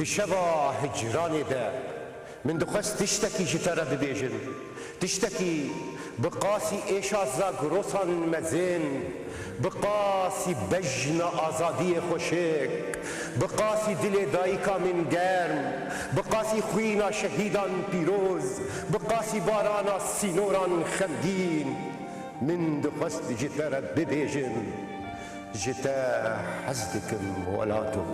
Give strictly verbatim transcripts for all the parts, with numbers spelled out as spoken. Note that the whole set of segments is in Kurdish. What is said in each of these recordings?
Di şeva hicranê de min dixwest tiştekî ji te re bibêjim. Tiştekî bi qasî êşa zagrosan mezin, bi qasî bejna azadiyê xweşik, bi qasî dilê dayika min germ, bi qasî xwîna şehîdan pîroz, bi qasî barana sînoran xemgîn, min dixwest ji te re bibêjim. Ji te hez dikim welato.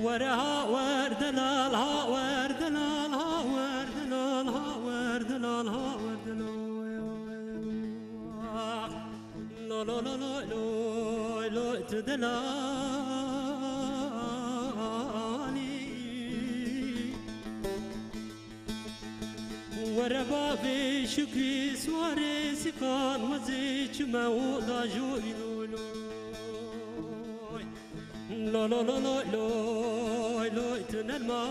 Were ha wer delal, ha wer delal, ha wer delal, ha wer delal, ha wer delal. Lo, lo, lo, lo, lo, lo, tu delalî. Were bavê Şükrî Suarê Sikan wezê çime oda joy, lo, lo. Lo, lo, lo, lo, lo, lo, tu nermalî.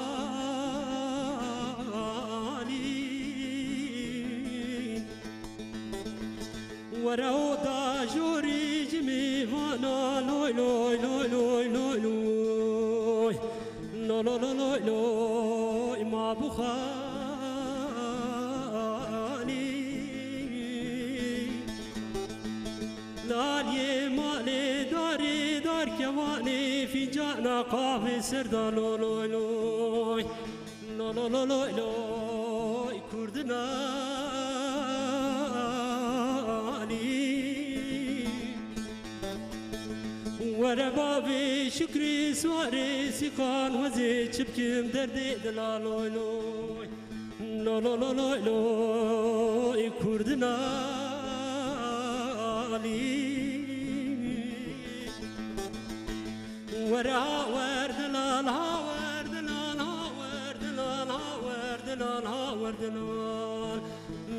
Were oda jorî ji mêvana, loy, loy, loy, loy, loy, loy. Lo, lo, lo, loy, loy, ma bixalî. Laliyê malê darê dar kewanê fîncana qavê ser da, loy, loy, loy. Lo, lo, lo, loy, loy, kurdinalî. Were bavê Şükrî Suarê Sikan wezê çi bikim derdê dila, loy, loy. Lo, lo, lo, loy, loy, kurdinalî. Were ha wer delal, ha wer delal, ha wer delal, ha wer delal, ha wer delal.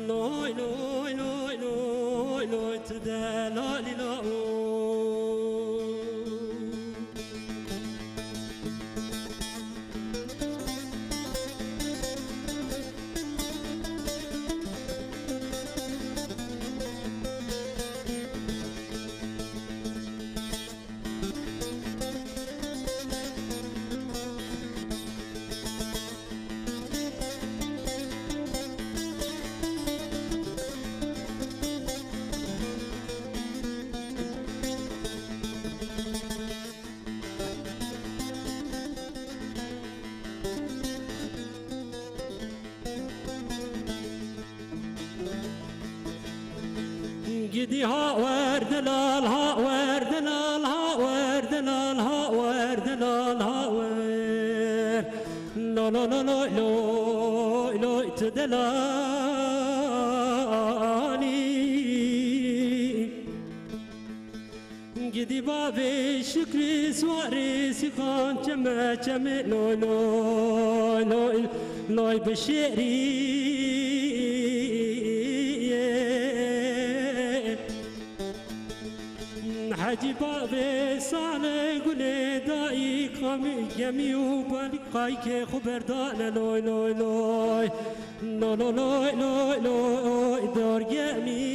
Loy, loy, loy, loy, loy, tu delalî la, oy. Gidî ha wer delal, ha wer delal, ha wer delal, ha wer delal, ha wer. Lo, lo, lo, lo, lo, lo, tu delalî. Gidî bavê Şükrî Suarê Sikan çeme çeme, loy, loy, loy, loy, bişêrî. Hecî bavê Salê Gulê dayî kamî gemî û balî qaykê xwe berdane, loy, loy, loy. Lo, lo, loy, loy, loy, dorgemî.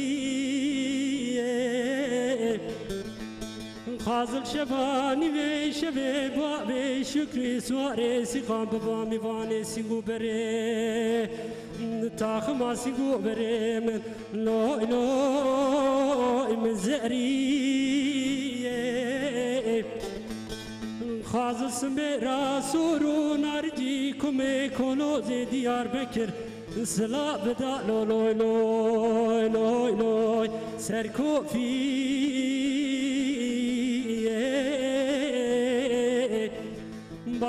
Xazil şevanî vê şevê bavê Şükrî Suarê Sikan bi vamî vanê sîng û berê. Taxima sîng û berê min. Loy, loy, min zerî. Xazil Simêra Sor û Naricî kumê Kolozê Diyarbekir silav bida, lo, loy, loy, loy, loy, serkofî.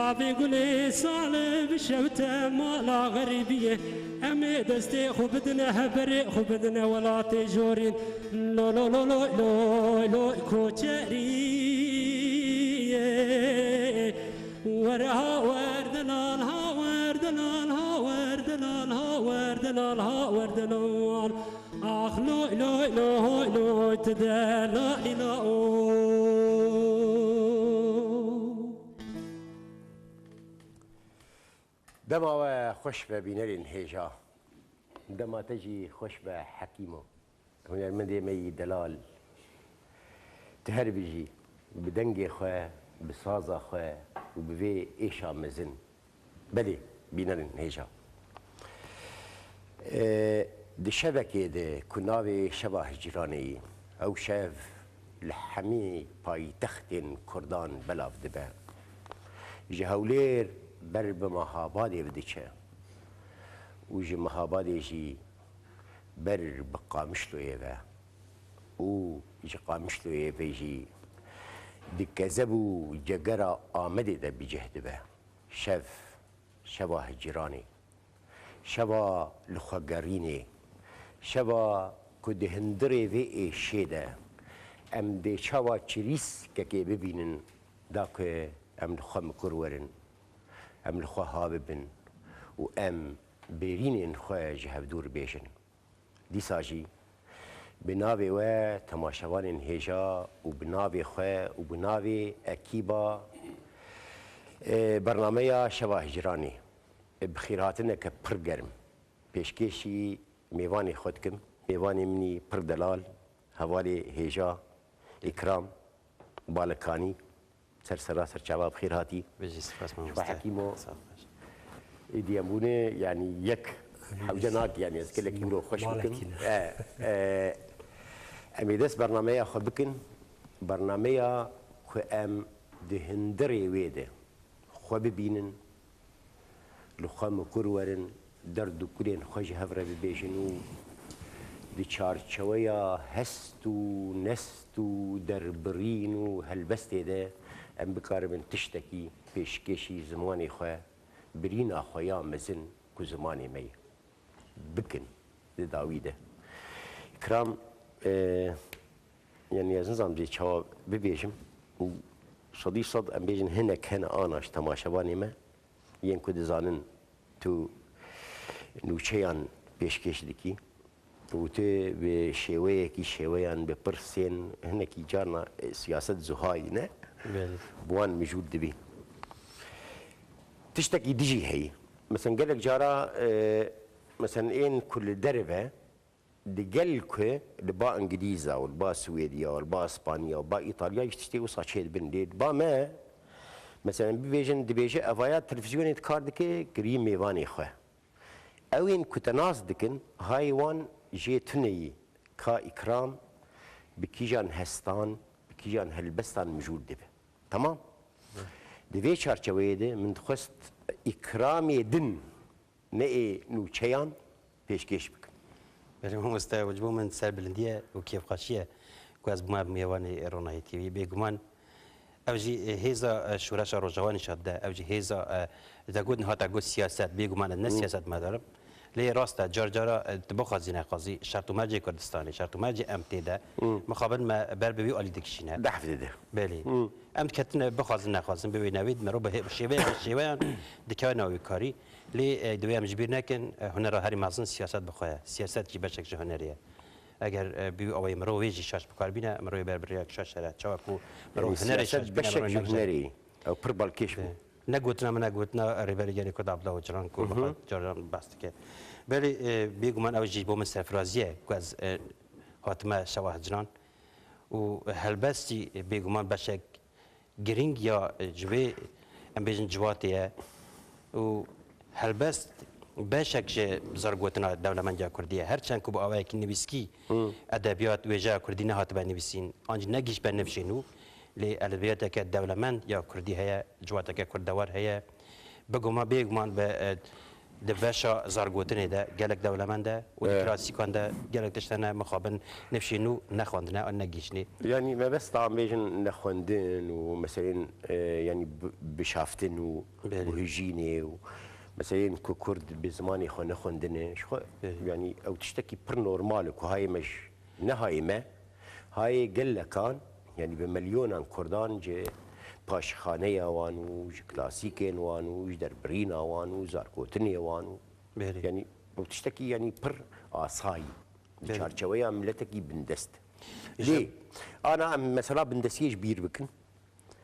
Avê gulê sale bişewte mala xerîbiyê. Em ê destê xwe bidine, heberê xwe bidine welatê jorîn. Lo lo lo lo lo lo koçeriyê. Wer ha wer delal ha wer delal ha wer delal ha wer delal ha wer delal. Ax loy loy loy loy ti delalî la o. Dema we xweş be bînerên hêja. Dema te jî xweş be Hekîmo. Hunermendê me yî delal. Tu her bijî bi dengê xwe, bi saza xwe û bi vê êşa mezin. Belê, bînerên hêja. E, di şevekê de ku navê Şeva Hicranê yî, ew şev li hemî paytextên Kurdan belav dibe. Ji Hewlêr ber bi Mehabadê ve diçe û ji Mehabadê jî ber bi Qamişloyê ve û ji Qamişloyê ve jî di kezeb û cegera Amedê de bi cih dibe. Şev, şeva hicranê, şeva li xwe gerînê, şeva ku di hundirê vê êşê de em dê çawa çirîskekê bibînin, da ku em li xwe mikur werin, em li xwe ha bibin û em bêrînên xwe ji hevdûr bêjin. Dîsa jî bi navê we temaşevanên hêja û bi navê xwe û bi navê ekîba, e, bernameya Şeva Hicranê, e, bi xêrhatineke pir germ pêşkêşî mêvanê xwe dikim. Mêvanê min î pir delal, hevalê hêja, Îkram Balikanî. Ser sera ser çava bi xêr hatî. Bijî, spas mamoste. Hekîmo. Sağ ol. Êdî em bûne, yanî yek hewce nak, yanî ez gelekî wilo xweş bikim. Balekî ne. E, e, em ê dest bernameya xwe bikin. Bernameya ku em di hundirê wê de xwe bibînin, li xwe mikur werin, derd û kulên xwe ji hev re bibêjin û di çarçeweya hest û nest û derbirîn û helbestê de em bikaribin tiştekî pêşkêşî zimanê xwe, birîna xwe ya mezin ku zimanê me ye, bikin di dawî de. Îkram, e, yanî ez nizanim dê çawa bibêjim. Sedî sed em bêjin hinek hene ana ji temaşevanê me yên ku dizanin tu nûçeyan pêşkêş dikî û tu bi şêweyekî şêweyan bi pirsên hinekî carna, e, siyaset zuhayî ne, belê, bi wan mijûl dibî. Tiştekî dijî heyî. Mesela gelek cara, e, mesela ên ku li derve, di gel ku li ba Îngilîza û li ba Swêdiya û li ba Îspanya û ba Îtalya jî tiştê wisa çêdibin. Lê li ba me, mesela bibêjin, dibêje evaya televîzyonê dikar dike, kirî mêvanê xwe. Ew ên ku te nas dikin, hayê wan jê tune yî ka Îkram bi kîjan hestan, bi kîjan helbestan mijûl dibe. Tamam? Di vê çarçeweyê de min dixwest Îkramê din ne ê nûçeyan pêşkêş bikin. Belê mamoste, ji bo min serbilindî ye û kêfxweşî ye ku ez bûme mêvanê Ronahî T V. Bêguman ev jî, e, hêza, e, şoreşa Rojava nîşan dide. Ev jî hêza, e, te got, niha te got siyaset. Bêguman ez ne siyasetmedar im. Lê rast e, car cara, e, tu bixwazî nexwazî, şert û mercê Kurdistanê, şert û mercê em tê de, mixabin me ber bi wî alî dikişîne. Behf dide. Belê. Em diketine bixwazin nexwazin, bi wê navê mero bi hê-, bi şêweyek, bi şêweyan dikeve nav wî karî. Lê, e, divê em ji bîr nekin, e, hunera herî mezin siyaset bi xwe ye. Siyaset jî beşek ji hunerê ye. Eger, e, bi wî awayî mero wê jî şaş bi kar bîne, mero wê ber bi rêyek şaş here. Çawa ku mero hunerê şaş bîne, beşek ji hunerê ye. Ew pir balkêş bû. Ne gotina min e, gotina Rêberê Gelê Kurd Abdullah Ocalan ku mixwe caran behs dike. Belê, e, bêguman ew jî bo min serfirazî ye ku ez, e, hatime şeva hicran. Û helbestî, e, bêguman beşek girîng ya, e, ji vê, em bêjin civatê ye. Û helbest beşek ji zargotina dewlemendiya kurdî ye. Her çend ku bi awayekî nivîskî edebiyat, wêjeya kurdî nehatibû nivîsîn, an jî negihîştibû nifşê nû, lê edebiyateke dewlemend ya kurdî heye, civateke kurdewar heye. Biguma bêguman bi, e, di beşa zargotinê de gelek dewlemend e û di klasîkan de gelek tişt hene mixabin nifşîn û nexwendine an negihîştnê. Yanî mebesta em bêjin nexwendin û meselên, e, yanî bi-, bişaftin û Belê. guhijînê û meselên ku Kurd bi zimanê xwe nexwendine, ji xwe, Belê. yanî ew tiştekî pir normal e ku hayê me ji, ne hayê me, hayê gelekan, yanî bi milyonan Kurdan ji paşxaneya wan û ji klasîkên wan û ji derbirîna wan û zargotinê wan û Belê. yanî ew tiştekî yanî pir asayî. Di Belê. çarçeweya miletekî bindest. Ji Lê ana em mesela bindestiyê ji bîr bikin.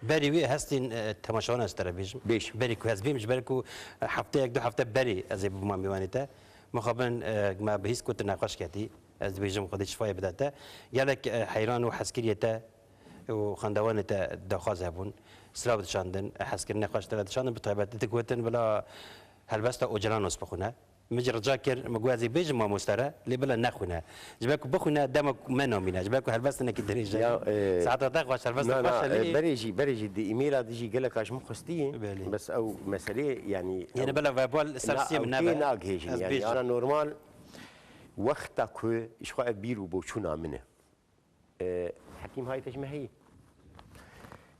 Berî wî hestên, e, temaşevan ez te re bêjim. Bêj. Berî ku ez bêm, ji ber ku, e, hefteyek, du hefte berî ez ê bibûma mêvanê te. Mixabin, e, me bihîst ku tu nexweş ketî. Ez dibêjim Xwedê şifayê bide te. Gelek, e, heyran û hezkiriyê te û xwendevanê te daxwaz hebûn. Silav dişandin, e, hezkirinê xweş te re dişandin. Bi taybet digotin bila helbesta Ocelanos bixwîne. Min jî rica kir, min got, ez ê bêjim mamoste re, lê bila nexwîne. Ji ber ku bixwîne, dema ku me namîne. Ji ber ku helbestinekî dirêj e. Ya, e, Saeta te xweş, helbestin na, xweş na, e, lê berê jî, berê jî di îmêla de jî geleka ji min xwestiye. Belê. Bes ew meselê, yanî Yene ew bila verbal ser na, siyê ew min tê nebe. nagihêjin, Ez yanî bêjim. ana normal wexta ku ji xwe ev bîr û boçûna min e. E, Hekîm, hay te ji me heyî.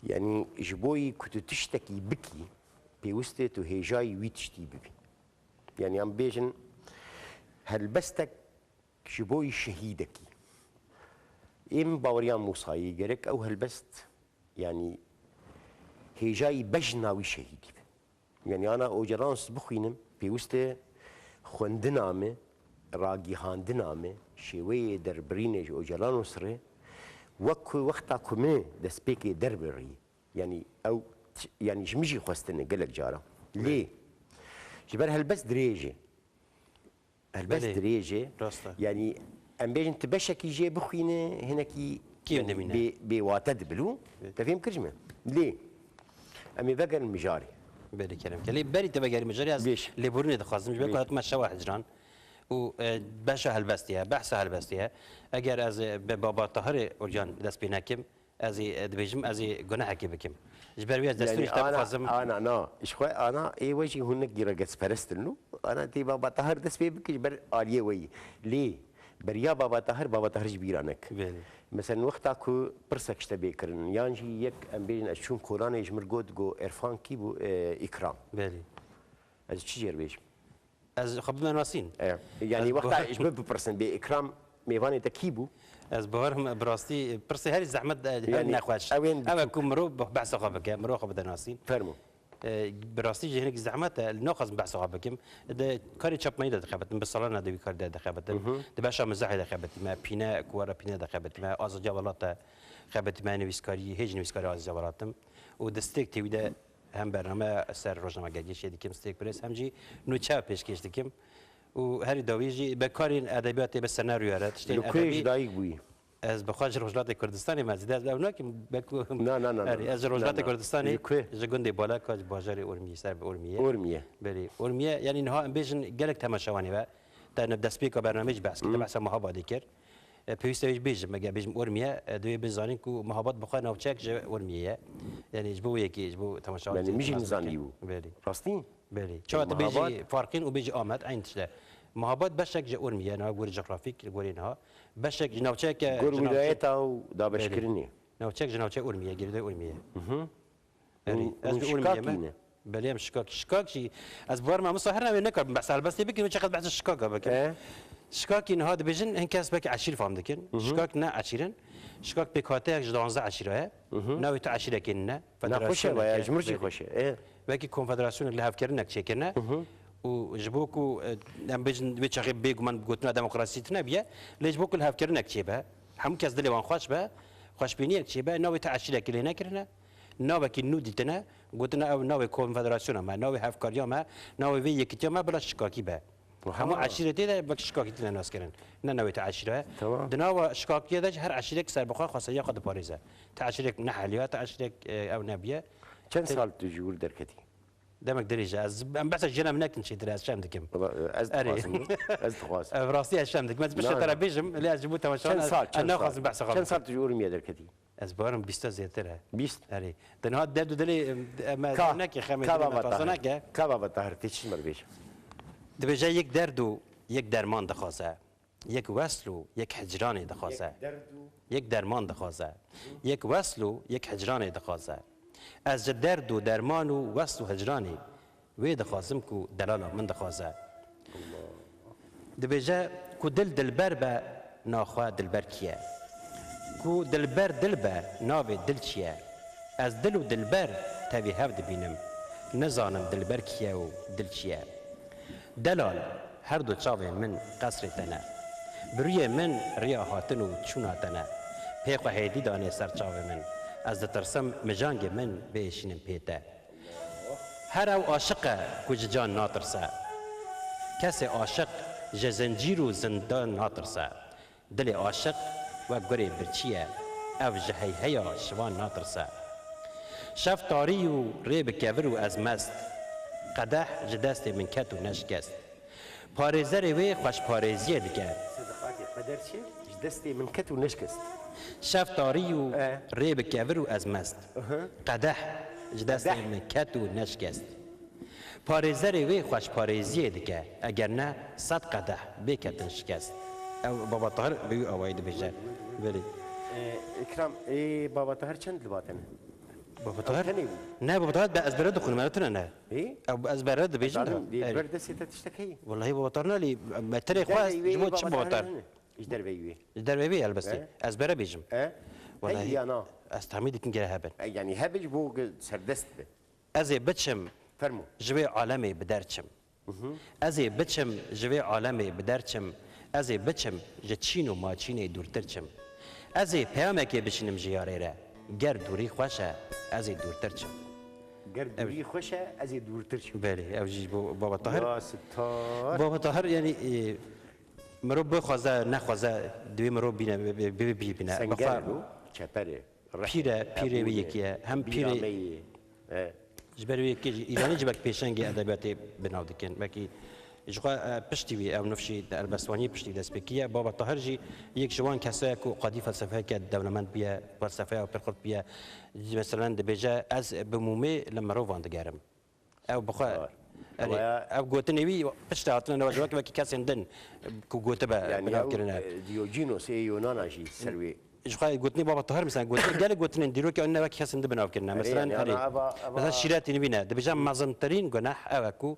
Yanî ji bo yî ku tu tiştekî bikî, pêwist e tu hêjayî wî tiştî bibî. Yanî em bêjin helbestek ji bo yî şehîdekî. Ê min baweriya Mûsayî gerek ew helbest, yanî hêjayî bejna wî şehîdî be. Yanî ana Ocalanus bixwînim, pêwist e xwendina me, ragihandina me, şêweyê derbirînê ji Ocalanus re, wek ku wexta ku me destpêkê derbirî. Yanî ew t-, yanî ji min jî xwestin e gelek cara. Lê ji ber helbest dirêj e. Helbest Belê. dirêj e. Rast e. Yanî em bêjin tu beşekî jê bixwîne, hinekî Kêm yanî dimîne. bê, bêwate dibilû. Evet. Te fêm kir ji me? Lê em ê vegerin mijarê. Belê kerem. Lê berî te vegerî mijarê ez Bêş. lêborînê dixwazim. Ji ber ku Bêş. hatime şewa hicran û, e, beşa helbestê ye, behsa helbestê ye. Eger ez, e, bi Baba Tahirê Urcan dest pê nekim, Ez ê, e, dibêjim, ez ê gunehekê bikim. Ji ber wê ez destûrê Yanî ji te ana, bixwazim. ana, na. Ji xwe ana ê we jî hûn ne gîregetsperest in û ana tê Baba Tahir dest pê bike ji ber aliyê we yî. Lê beriya Baba Tahir, Baba Tahir ji bîra neke. Belê. Mesela wexta ku pirsek ji te bê kirin, yan jî yek em bêjin ez çûm kolanê ji mir got, got Erfan kî bû, e, Îkram. Belê. Ez çi jê re bêjim? Ez xwe bime nasîn. E, yanî Ez wexta bo- ji min bipirsin, bê Îkram mêvanê te kî bû? Ez bawerim bi rastî pirsê herî zehmet, e, herî Yanî nexweş. ew ên Ew e ku mirov be-, behsa xwe bike, mirov xwe bide nasîn. Fermo. E, bi rastî jî hinek zehmet e, naxwazim behsa xwe bikim. Di karê çapmayî de dixebitim, bi salana de wî karî de dixebitim. Di beşa mizahê de xebitîme, pîne, kuwara pîne de xebitîme, azadiya welat de xebitîme, nivîskarî, hêj nivîskarê azadiya welat im. Û destpêk tê wî de hem bername ser rojnamegeriyê çê dikim, Stêrk Press, hem jî nûçe pêşkêş dikim. Û herî dawî jî bi karên edebiyatê, bi senaryoya re, tiştên Li ku edebî. ji dayik bûyî? Ez bi xwe ji Rojhilatê Kurdistanê me, zêde ez ew nakim, belku Na, na, na, na, Erê, na. ez ji Na, Rojhilatê na. Kurdistanê, Ji ku? ji gundê Balaka, ji bajarê Urmiyê, ser bi Urmiyê. Urmiye. Belê, Urmiye, yanî niha em bêjin gelek temaşevanê ve. Te ne destpêka bernameyê jî behs kir, te Hı. behsa Mehabadê kir. E, pêwîst e wê jî bêjim, eger bêjim Urmiye, e, divê bizanîn ku Mehabad bi xwe navçeyek ji Urmiyê ye. Yanî ji bo wê yekê, ji bo temaşevanê Yanî min jî nas nizanî bikin. bû. Belê. Rastî? Belê. Çawa tu Mehabad? bêjî Farqîn û bêjî Amed, eyn tişt e. Mehabad beşek ji Urmiye, niha gorî coğrafîk, li gorî niha. Beşek ji navçeyek, e, Gor ji navçe-, wîlayeta û dabeşkirinê. Belê. Navçeyek ji navçeya Urmiye, girêdayî Urmiye. Mhm. Erê, Hûn, ez hûn ji Urmiyê me. Şikakî ne? Belê, em Şikakî. Şikak jî, ez bawer me, Musa her navê nekar, behsa helbestê bikin, çeqet behsa Şikaka bikin. E? Şikakî niha dibêjin, hin kes belkî eşîr fam dikin. Mhm. Şikak ne eşîr in. Şikak pêkhateyek ji duwanzdeh eşîra ye. Mhm. Navê tu eşîrekê nîne. Na, xweş e, Federasyoneke, ya, ji min jî belê. xweş e. E? Belkî konfederasyonek, lihevkirinek çêkirine. Mhm. Û ji bo ku, e, em bêjin, vê çaxê bêguman gotina demokrasî tune biye, lê ji bo ku lihevkirinek çêbe, hemû kes dilê wan xweş be, xweşbîniyek çêbe, navê tu eşîrekê lê nekirine. Navekî nû dîtine, gotine ew navê konfederasyona me, navê hevkariya me, navê vê yekîtiya me bila Şikakî be. Aha. Hemû eşîretê de wek Şikakî tine naskirin. Ne navê tu eşîre. Tamam. Di nava Şikakiye de jî her eşîrek serbixwe xweseriya xwe diparêze. Tu eşîrek neheliya, tu eşîrek, e, ew nebiye. Çend Te- sal tu ji wir derketî? Demek dirêj e. Ez, em behsa jiyana min nekin çêtir, ez şem dikim. Wala, e, ez Erê. dixwazim. Ez dixwazim. Ev rastî ez şem dikim. Ez Na, piştre te re na. bêjim, lê ez ji bo temaşevan Çend ez, sal, ez çend sal? naxwazim behsa xwe Çend bikim. sal tu ji Urmiye derketî? Ez bawerim bîsta zêtir e. Bîst? Erê. Di niha derd û dilê, em, em Ka, nekê xemê ka dilê me baba tasa Tahir. neke. Ka baba Tahir, tê çi ji me re bêje? Dibêje yek derd û yek derman dixwaze. Yek wesl û yek hicranê dixwaze. Yek derd û Yek derman dixwaze. Yek wesl û yek hicranê dixwaze. Ez ji derd û derman û wesl û hicranê wê dixwazim ku delala min dixwaze. Dibêje ku dil dilber be, naxwe dilber kî ye? Ku dilber dil be, navê dil çi ye? Ez dil û dilber tevî hev dibînim. Nizanim dilber kî ye û dil çi ye? Delal, her du çavên min qesrê te ne. Bi rûyê min riya hatin û çûna te ne. Pê xwe hêdî danê ser çavê min. Ez ditirsim mijangê min biêşînim pê te. Her ew aşiq e ku ji can natirse. Kesê aşiq ji zincîr û zindan natirse. Dilê aşiq wek gurê birçî ye, ew ji heyheya şivan natirse. Şev tarî û rê bi kevir û ez mest. Qedeh ji destê min ket û neşikest. Parêzerê wê xweşparêziyê dike. Sedaqatê qeder çi? Ji destê min ket û neşikest. Şev tarî û E. rê bi kevir û ez mest. Aha. Qedeh ji destê Qedeh. min ket û neşikest. Parêzerê wê xweşparêziyê dike, eger ne sed qedeh bê ketin şikest. Ew Baba Tahir bi wî awayî dibêje. Belê. E, Îkram, ê Baba Tahir çend li ba te ne? Baba Tahir? Ew tenê bû. Ne, Baba Tahir be ezbere dixwînim, me tune ne. Ê? Ew ezbere dibêjim de. Zalim, dê Erê. ber destê te tiştek heyî. Wellahî Baba Tahir ne lê me tenê xwest, ji bo çi Baba Tahir? Ji derveyî wê. Ji derveyî wê helbestî. E? Ezbere bêjim. E? Wellahî Heyî ya na? ez tahmîn dikim gere hebin. E, yanî hebin ji bo serdest be. Ez ê biçim Fermo. ji vê alemê bi der çim. Ez ê biçim ji vê alemê bi der çim. Ez ê biçim ji çîn û maçînê dûrtir çim. Ez ê peyamekê bişînim ji yarê re. Ger dûrî xweş e, ez ê dûrtir çim. Ger Ev- dûrî xweş e, ez ê dûrtir çim. Belê, ew jî ji bo Baba Tahir. Ya Sittar. Baba Tahir, yanî, e, mirov bixwaze, nexwaze, divê mirov bîne, bi, bi, bi, bîne. Senger Bixwe- bû, çeperê. Pîre, pîrê wî yekî ye. Hem pîrê Bîrameyî. E. Ji ber wê yekê jî Îranî jî wek pêşengê edebiyatê bi nav dikin. Wekî ji xwe, e, piştî wî ew nifşî di helbestvaniyê piştî dest pê kiriye. Baba Tahir jî yek ji wan kesa ye ku qadî felsefeyeke dewlemend bûye, felsefeya pir xurt bûye. Meselen dibêje, ez bi mûmê li mirovan digerim. Ew bi xwe, Var. erê, Waya ev gotinê wî piştre hatine nava ji wek, wekî kesên din ku gotibe Yani binav ew, kirine. e, Diogenes ê Yunana jî ser wê. Ji xwe gotinê Baba Tahir, mesela, gotinê gelek gotinên dîrokê ne wekî kesên din binav kirine. Erê, Mesela, yani erê. ana eva, eva Mesela şîretî nivîne. Dibêje mezintirîn guneh ew e ku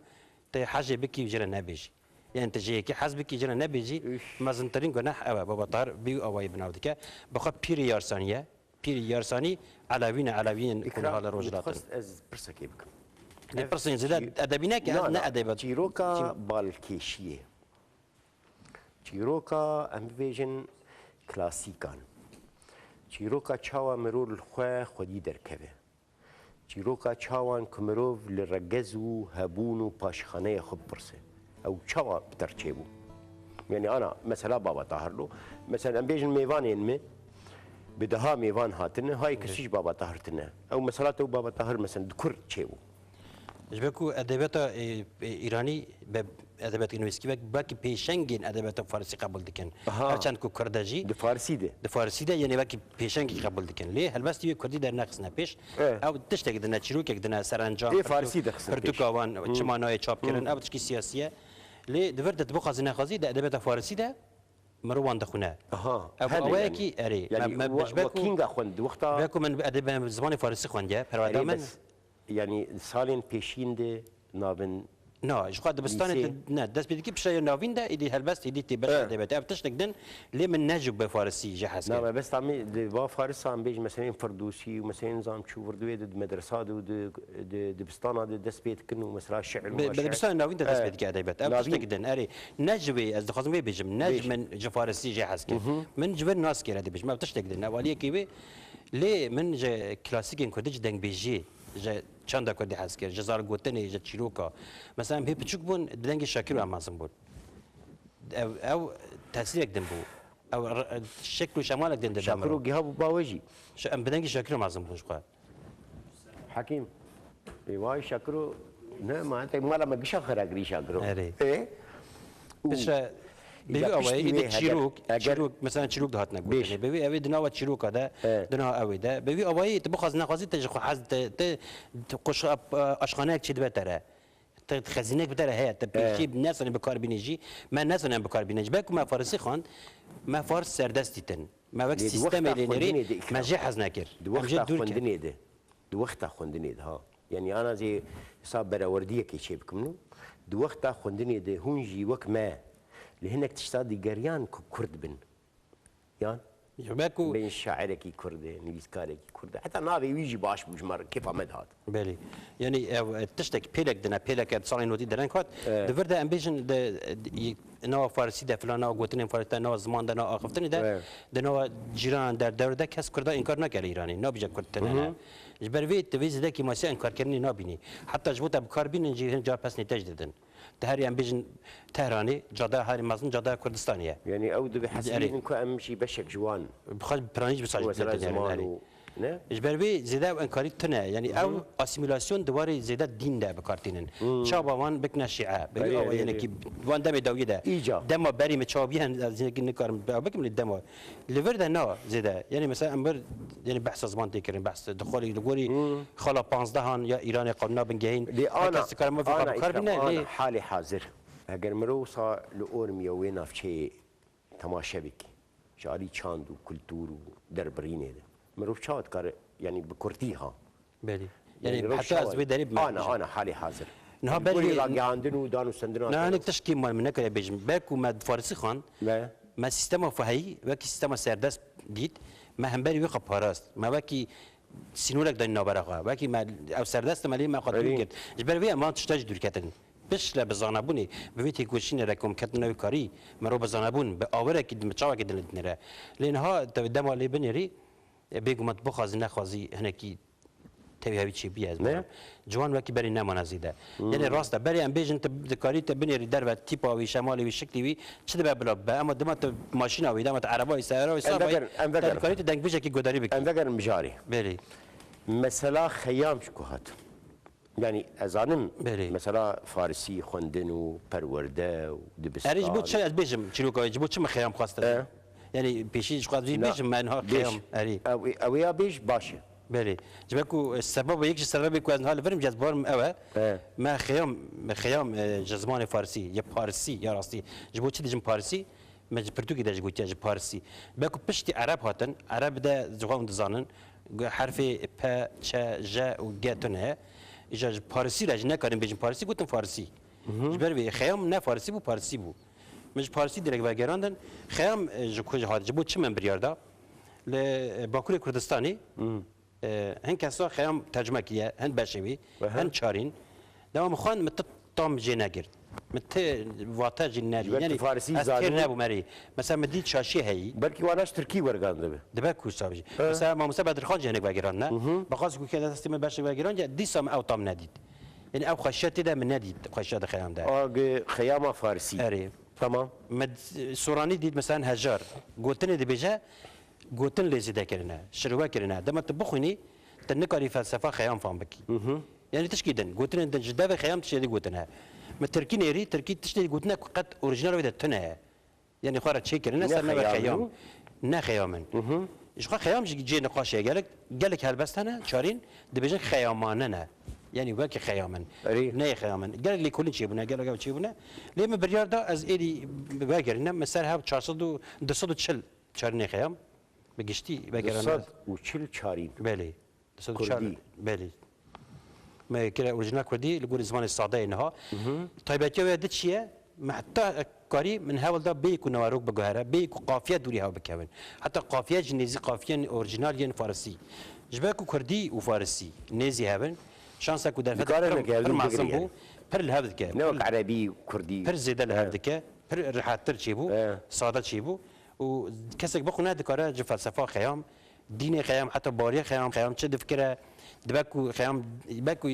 tê hejê bikî û jê re nebêjî. Yani tê ji yekî hez bikî jê re nebêjî, Üf. mezintirîn guneh ew e. Baba Tahir bî awayî binav dike. Bi xwe pîrê yarsanî ye. Pîrê yarsanî Elewî ne, Elewiyên ku Îkram, niha li min Rojhilat in. dixwest ez pirsekê bikim. Lê Ev pirsên zêde çî-, edebî ne ki, ez na, ne na, edebiyat-, çîroka Çî- balkêşiyê. Çîroka, em bibêjin, klasîkan. Çîroka çawa mirov li xwe xwedî derkeve. Çîroka çawan ku mirov li regez û hebûn û paşxaneya xwe bipirse, ew çawa bi te re çêbû? Yanî ana, mesela Baba Tahir lo, mesela em bêjin mêvanên me, bi deha mêvan hatine, hay kesî ji Baba Tahir tine. Ew mesela te û Baba Tahir, mesela di kur çêbû? Ji ber ku edebiyata, e, e, Îranî be edebiyatê nivîskî wek, belkî pêşengên edebiyata farisî qebûl dikin. Aha. Her çend ku kurd e jî. Di farisî de. Di farisî de, yanî belkî pêşengî qebûl dikin. Lê helbestî wê kurdî dernexistine pêş. Eh. Ew tiştek dine, çîrokek dine, serencam, Ê pirtû-, farisî dixistin pêş. pirtûka wan, Hmm. çima nayê çap kirin, Hmm. ew tişkî siyasî ye. Lê di vir de tu bixwazî nexwazî, di edebiyata farisî de mirovan dixwine. Aha, Ev hene awayekî yani. erê. Yani Me, me, wa-, ji ber wa ku, kînga xwend, wexta ji ber ku min edeb-, zimanê farisî xwendiye, perwada Erê, min. bes, yani salên pêşîn de navin Na, ji xwe dibistanê Lîsê? de, ne, dest pê dikî piştre ya navîn de, êdî helbest, êdî tê beş E. edebiyatê. Ev tiştek din, lê min ne ji be farisî jê hes Na, kir. me bes tamî di va farisan bêj, mesela ên Firdûsî û mesela ên zam çû vir divê di medresa de û di, di dibistana de dest pê dikin û mesela şi'r û Bi, bi şi'r. dibistana navîn de dest E. pê dike edebiyat. Ev Navîn. tiştek din, erê. Ne ji wê, ez dixwazim vê bêjim, ne ji Bêj. min ji farisî jê hes kir. Mhm. Min ji vir nas kir, ez dibêjim. Ev tiştek din. Ev aliyekî wê, lê min ji klasîkên kurdî, ji dengbêjiyê, ji çanda kurdî hez kir, ji zargotinê, ji çîroka. Mesela em hê piçûk bûn, di dengê Şakiro em mezin bûn. Ew, ew tesîrek din bû. Ew r-, şekl û şemalek din dide Şakiro mirov. giha bû bawe jî. Ş-, em bi dengê Şakiro mezin bûn ji xwe. Hekîm, ê vay Şakiro, ne, ma te mala me gişa xera kirî Şakiro. Erê. Ê? Û Piştre, îca bêvî awayê piştî wê êdî heger, çîrok, heger çîrok, mesela çîrok dihatine Bêj. gotinê. Bêvî ew ê di nava çîroka de, E. di nava ew ê de. Bêvî awayê tu bixwazî nexwazî te ji xwe hez, te, te, te qoş-, aşxaneyek çêdibe te re. Te xezînek bi te re heye, te pêşî nesanî bi kar bînî jî, me nesanî em bi kar bînin. Ji ber ku me farisî xwend, me fars serdest dîtin. Me wek sîstemê lê nêrî, me jê hez nekir. Di wexta xwendinê de, di wexta xwendinê de, ha. Yanî ana zê sa berewerdiyekê çê bikim nû. Di wexta xwendinê de hûn jî wek me li hinek tişta digeriyan ku Kurd bin. Yan? Ji ber ku bên şairekî Kurd e, nivîskarekî Kurd e. Heta navê wî jî baş bû ji me re, kêfa me dihat. Belê. Yanî ev, e, tiştek pêlek dine, pêleke di salên notî dereng hat. E. Di vir de em bêjin de, e, nava Farisî de filan, nava gotinên Farisî de, nava ziman de, nava axiftinê de, e, di nava cîranan der dewr de kes Kurda înkar nake li Îranê. Nabêje Kurd tune ne. Ji ber vê, tu vê zêde kêmasiya înkarkirinê nabînî. Heta ji bo te bi kar bînin jî hin car pesnê te jî didin. Di herî em bêjin Tehranê, cadeya herî mezin cadeya Kurdistanê ye. Yanî ew dibe hesibînin ku em jî beşek ji wan. Bi xwe piranî jî bi saj Mesela didin, ziman erê. û ne? Ji ber vê zêde ew enkarî tune. Yanî ew asîmîlasyon di warê zêde dîn de bi kar tînin. Çawa wan bikine şîe. Berî Erê, awa erê, yenekî wan demê dawiyê de. Îca. Dema berî min çawa bî hen ez hinekî nikarim ew bikim lê dema. Li vir de na zêde. Yanî mesela em vir, yanî behsa ziman tê kirin, behs dixwarî li gorî xala panzdehan ya Îranê qanûna bingehîn. Lê ana, kes dikare mafê xwe ana bikar bîne, ana lê halê hazir. Eger mirov wisa li Ormiye wê navçeyê temaşe bikî, ji alî çand û kultûr û derbirînê de, mirov çawa dikare, yanî bi kurtî ha? Belê. Yanî Yanî mirov heta ez çawa vê derê bime. Ana, ana halê hazir. Niha Li gorî berî ragihandin û dan û sendina Niha te hinek tişkî mal min nekare bêjim. Ber ku me farisî xwend, Me. me sîstema fehî wekî sîstema serdest dît, me hemberî wê xwe parast. Me wekî sînorek danî navbera xwe. Wekî me ew serdest e, me lê me xwe dûr Erê. girt. Ji ber vê em van tişta jî dûr ketin. Piştre bi zanebûnê, bi vê têkoşînê re ku em ketin navê karî, me ro bi zanebûn, bi awirekî din, bi çavekî din li dinêre. Lê niha te dema lê binêrî, e, bêguman tu bixwazî nexwazî hinekî tevî hevî çêbûye ez Ne? bêjim. Ciwan wekî berî nemane zêde. Yanî rast e, berê em bêjin tu dikarî te binêrî derve tîpa wî, şemalê wî, şiklî wî, çi dibe bila bibe. Ema dema tu maşîna wî, dema tu ereba wî, seyara wî, Em saba wî, vegerin, em te vegerin. dikarî tu dengbêjekî godarî bikî. Em vegerin mijarê. Belê. Mesela xeyam ji ku hat? Yanî ez zanim Belê. mesela farisî xwendin û perwerde û dibistan. Erê ji bo çi ez bêjim çîroka wê, ji bo çi min xeyam xwest E? Yanî pêşî ji xwe ez vî Na, bêjim me niha bêj. xeyam erê. Ew, ew ya bêj baş e. Belê. Ji ber ku, e, sebeba yek ji sebebê ku ez niha li vir im, ji ez barim ew e. E. Me xeyam, me xeyam, e, ji zimanê farisî, ya parisî, ya rastî. Ji bo çi dijim parisî? Me ji pirtûkê de jî gotiye ji parisî. Belku piştî ereb hatin, ereb de ji xwe hûn dizanin, gu-, herfê P, Ç, J û G tune ye. Îja ji parisî re jî nekarin bêjin parisî, gotin farisî. Ji ber vê xeyam ne farisî bû, parisî bû. Min ji parisî direk vegerandin. Xeyam, e, ji ku jî hat, ji bo çi min biryar da? Li, e, Bakurê Kurdistanê, E, hin kesa xeyam tercime kiriye, hin beşê wî, Aha. hin çarîn. Dema min xwend, min ti tam jê negirt. Min ti vate jî nedî. Ji ber tu Yanî, farisî ez zanî. têr nebûm erê. Mesela min dît şaşiyê heyî. Belkî wana ji tirkî wergandibe. Dibe ku sabî jî. He. Mesela mamoste Bedirxan jî hinek vegerandine. Hı hı. Bexas ku kê destê min beşê vegerandiye, dîsa min ew tam nedît. Yanî ew xweşiya tê de min nedît, xweşiya di xeyam de. Ag xeyama farisî. Erê. Tamam. Min soranî dît, mesela hejar. Gotinê dibêje, Gotin lê zêde kirine, şirwe kirine. Dema tu bixwînî, tu nikarî felsefa xeyam fam bikî. Hı hı. Yanî tişkî din, gotinên din ji devê xeyam tiştê dî gotine. Mi tirkî nêrî, tirkî tiştê dî gotine ku qet orîjinal wê de tune ye. Yanî xwe re çêkirine Ne ser navê xeyam xeyam. û? Ne xeyam in. Hı hı. Ji xwe xeyam jî cihê niqaşê ye. Gelek, gelek helbest hene, çarîn, dibêjin xeyamane ne. Yanî wekî xeyam in. Erê. Neyê xeyam in. Gelek lêkolîn çêbûne, gelek ev çêbûne. Lê min biryar da ez êdî vegerînim, min ser hev çar sed û, du sed û çil Çarînê xeyam, bi giştî vegerandin. Du sed û çil çarîn. Belê. Du sed û çar, Kurdî. Belê. Me kire orîjinal Kurdî li gorî zimanê sade ye niha. Hı hı. Taybetiya wê di çi ye? Me heta karî min hewl da bêyî ku naverok biguhere, bêyî ku qafiye dûrî hev bikevin. Heta qafiye jî nêzî qafiyên orîjinal yên farisî. Ji ber ku Kurdî û farisî nêzî hev in, şansa ku derfetê Dikarin pir, weke hev pir din mezin bigirî bû, yani. Pir li hev dike. Ne Pir wek erebî, kurdî. Pir zêde li hev He. dike, pir rihettir çêbû, He. sade çêbû û kesek bixwîne dikare ji felsefa xeyam, dînê xeyam, heta bariyê xeyam, xeyam çi difikire, dibe ku xeyam, be ku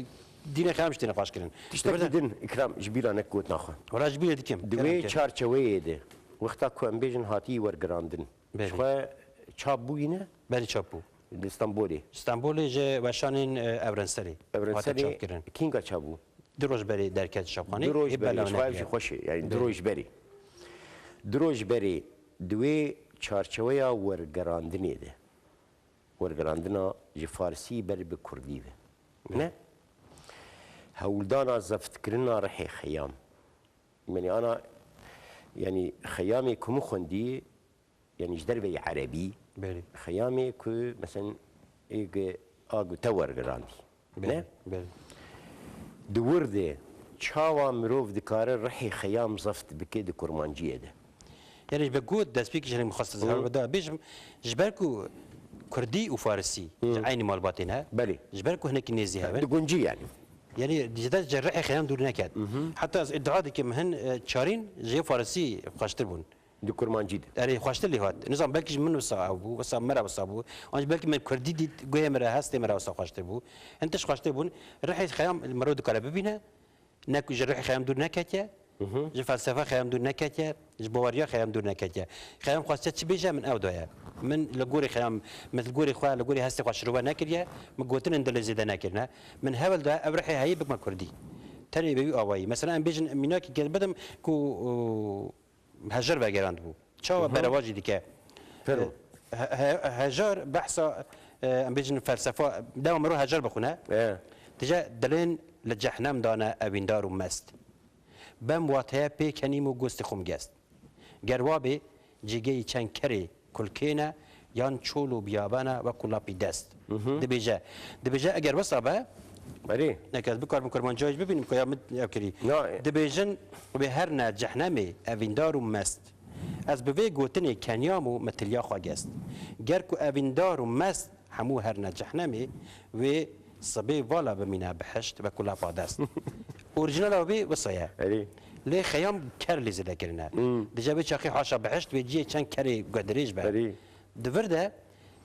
dînê xeyam jî tê nîqaşkirin. Tiştekî Dibe de din, Îkram, ji bîra nek gotina xwe. Wela ji bîrê dikim, Di kerem wê ke. çarçeweyê de, wexta ku em bêjin hatî wergirandin, Belê. ji xwe çap bûyî ne? Belê çap bû. Li Stenbolê. Stenbolê ji weşanên, e, Evrenselê. Evrenselê Hate çapkirin. Kînga çap bû? Du roj berê derket çapxanê, Du roj hê berê, belav ji xwe ev jî nekiriye. xweş e, yani du Belê. roj berê. Du roj berê, di wê çarçeweya wergerandinê de, wergerandina ji farsî ber bi kurdî ve. Ne? hewldana zeftkirina rihê Xeyam. Yanî ana, yanî Xeyamê ku min xwendî, yanî ji derveyî erebî, Belê. Xeyamê ku, meselen, ê gi-, a gu te wergirandî. Belê, Ne? belê. Di wir de çawa mirov dikare rihê Xeyam zeft bike di kurmanciyê de? Yanî ji ber ku destpêkî ji min xwest Hı. zehar bida bêjim, ji ber ku kurdî û farisî Hı. ji eynî malbatê ne, Belê. ji ber ku hinekî nêzî hev in. Di guncî yanî. Yanî ji te ji rihê Xeyam dûr neket. Hı hı. Heta ez îdia dikim hin, e, çarîn ji yê farisî xweştir bûn. Di kurmancî de. Erê, xweştir lê hat. Nizam belkî ji min wisa ew bû, wisa me re wisa bû. An jî belkî me kurdî dît, guhê me re, hestê me re wisa xweştir bû. Hin tişt xweştir bûn. Rihê Xeyam mirov dikare bibîne. Ne ku ji rihê Xeyam dûr neketiye. Hı hı. Ji felsefe Xeyam dûr neketiye. Ji baweriya Xeyam dûr neketiye. Xeyam xwestiye çi bêje, min ew daye. Min li gorî Xeyam, min li gorî xwe, li gorî hestê xwe şirove nekiriye. Min gotinên dilê zêde nekirine. Min hewl daye ev rihê heyî bikme kurdî. Tenê bi wî awayî. Mesela em bêjin mînakî gel bidim ku, û, Hejar vegerandibû. Çawa Hı hı. berewa jî dike? Fermo. He-, he-, Hejar behsa, e, em bêjin felsefa, dema mirov Hejar bixwine. E. Dije dilên li cehnem dane evîndar û mest. Bem wateye pê kenîm û gostê xwe gest. Ger wa bê, cîgeyî çend kerê kulkê ne, yan çol û biyabana wekû lapî dest. Mhm. Dibêje, dibêje eger wisa be, Erê. neke ez bikarim kurmancayê jî bibînim ku ya min ev kirî. Na. Dibêjin, wê her ne cehnemê evîndar û mest. Ez bi vê gotinê kenyam û me tiliya xwe gest. Ger ku evîndar û mest hemû her ne cehnemê, wê sibê vala bimîne bihişt wekû lapa dest. Orîjinala wê wisa ye. Erê. Lê Xeyam ker lê zêde kirine. Hmm. Dije wê çaxê haşa bihişt, wê ciyê çend kerê guhdirêj be. Erê. Di vir de,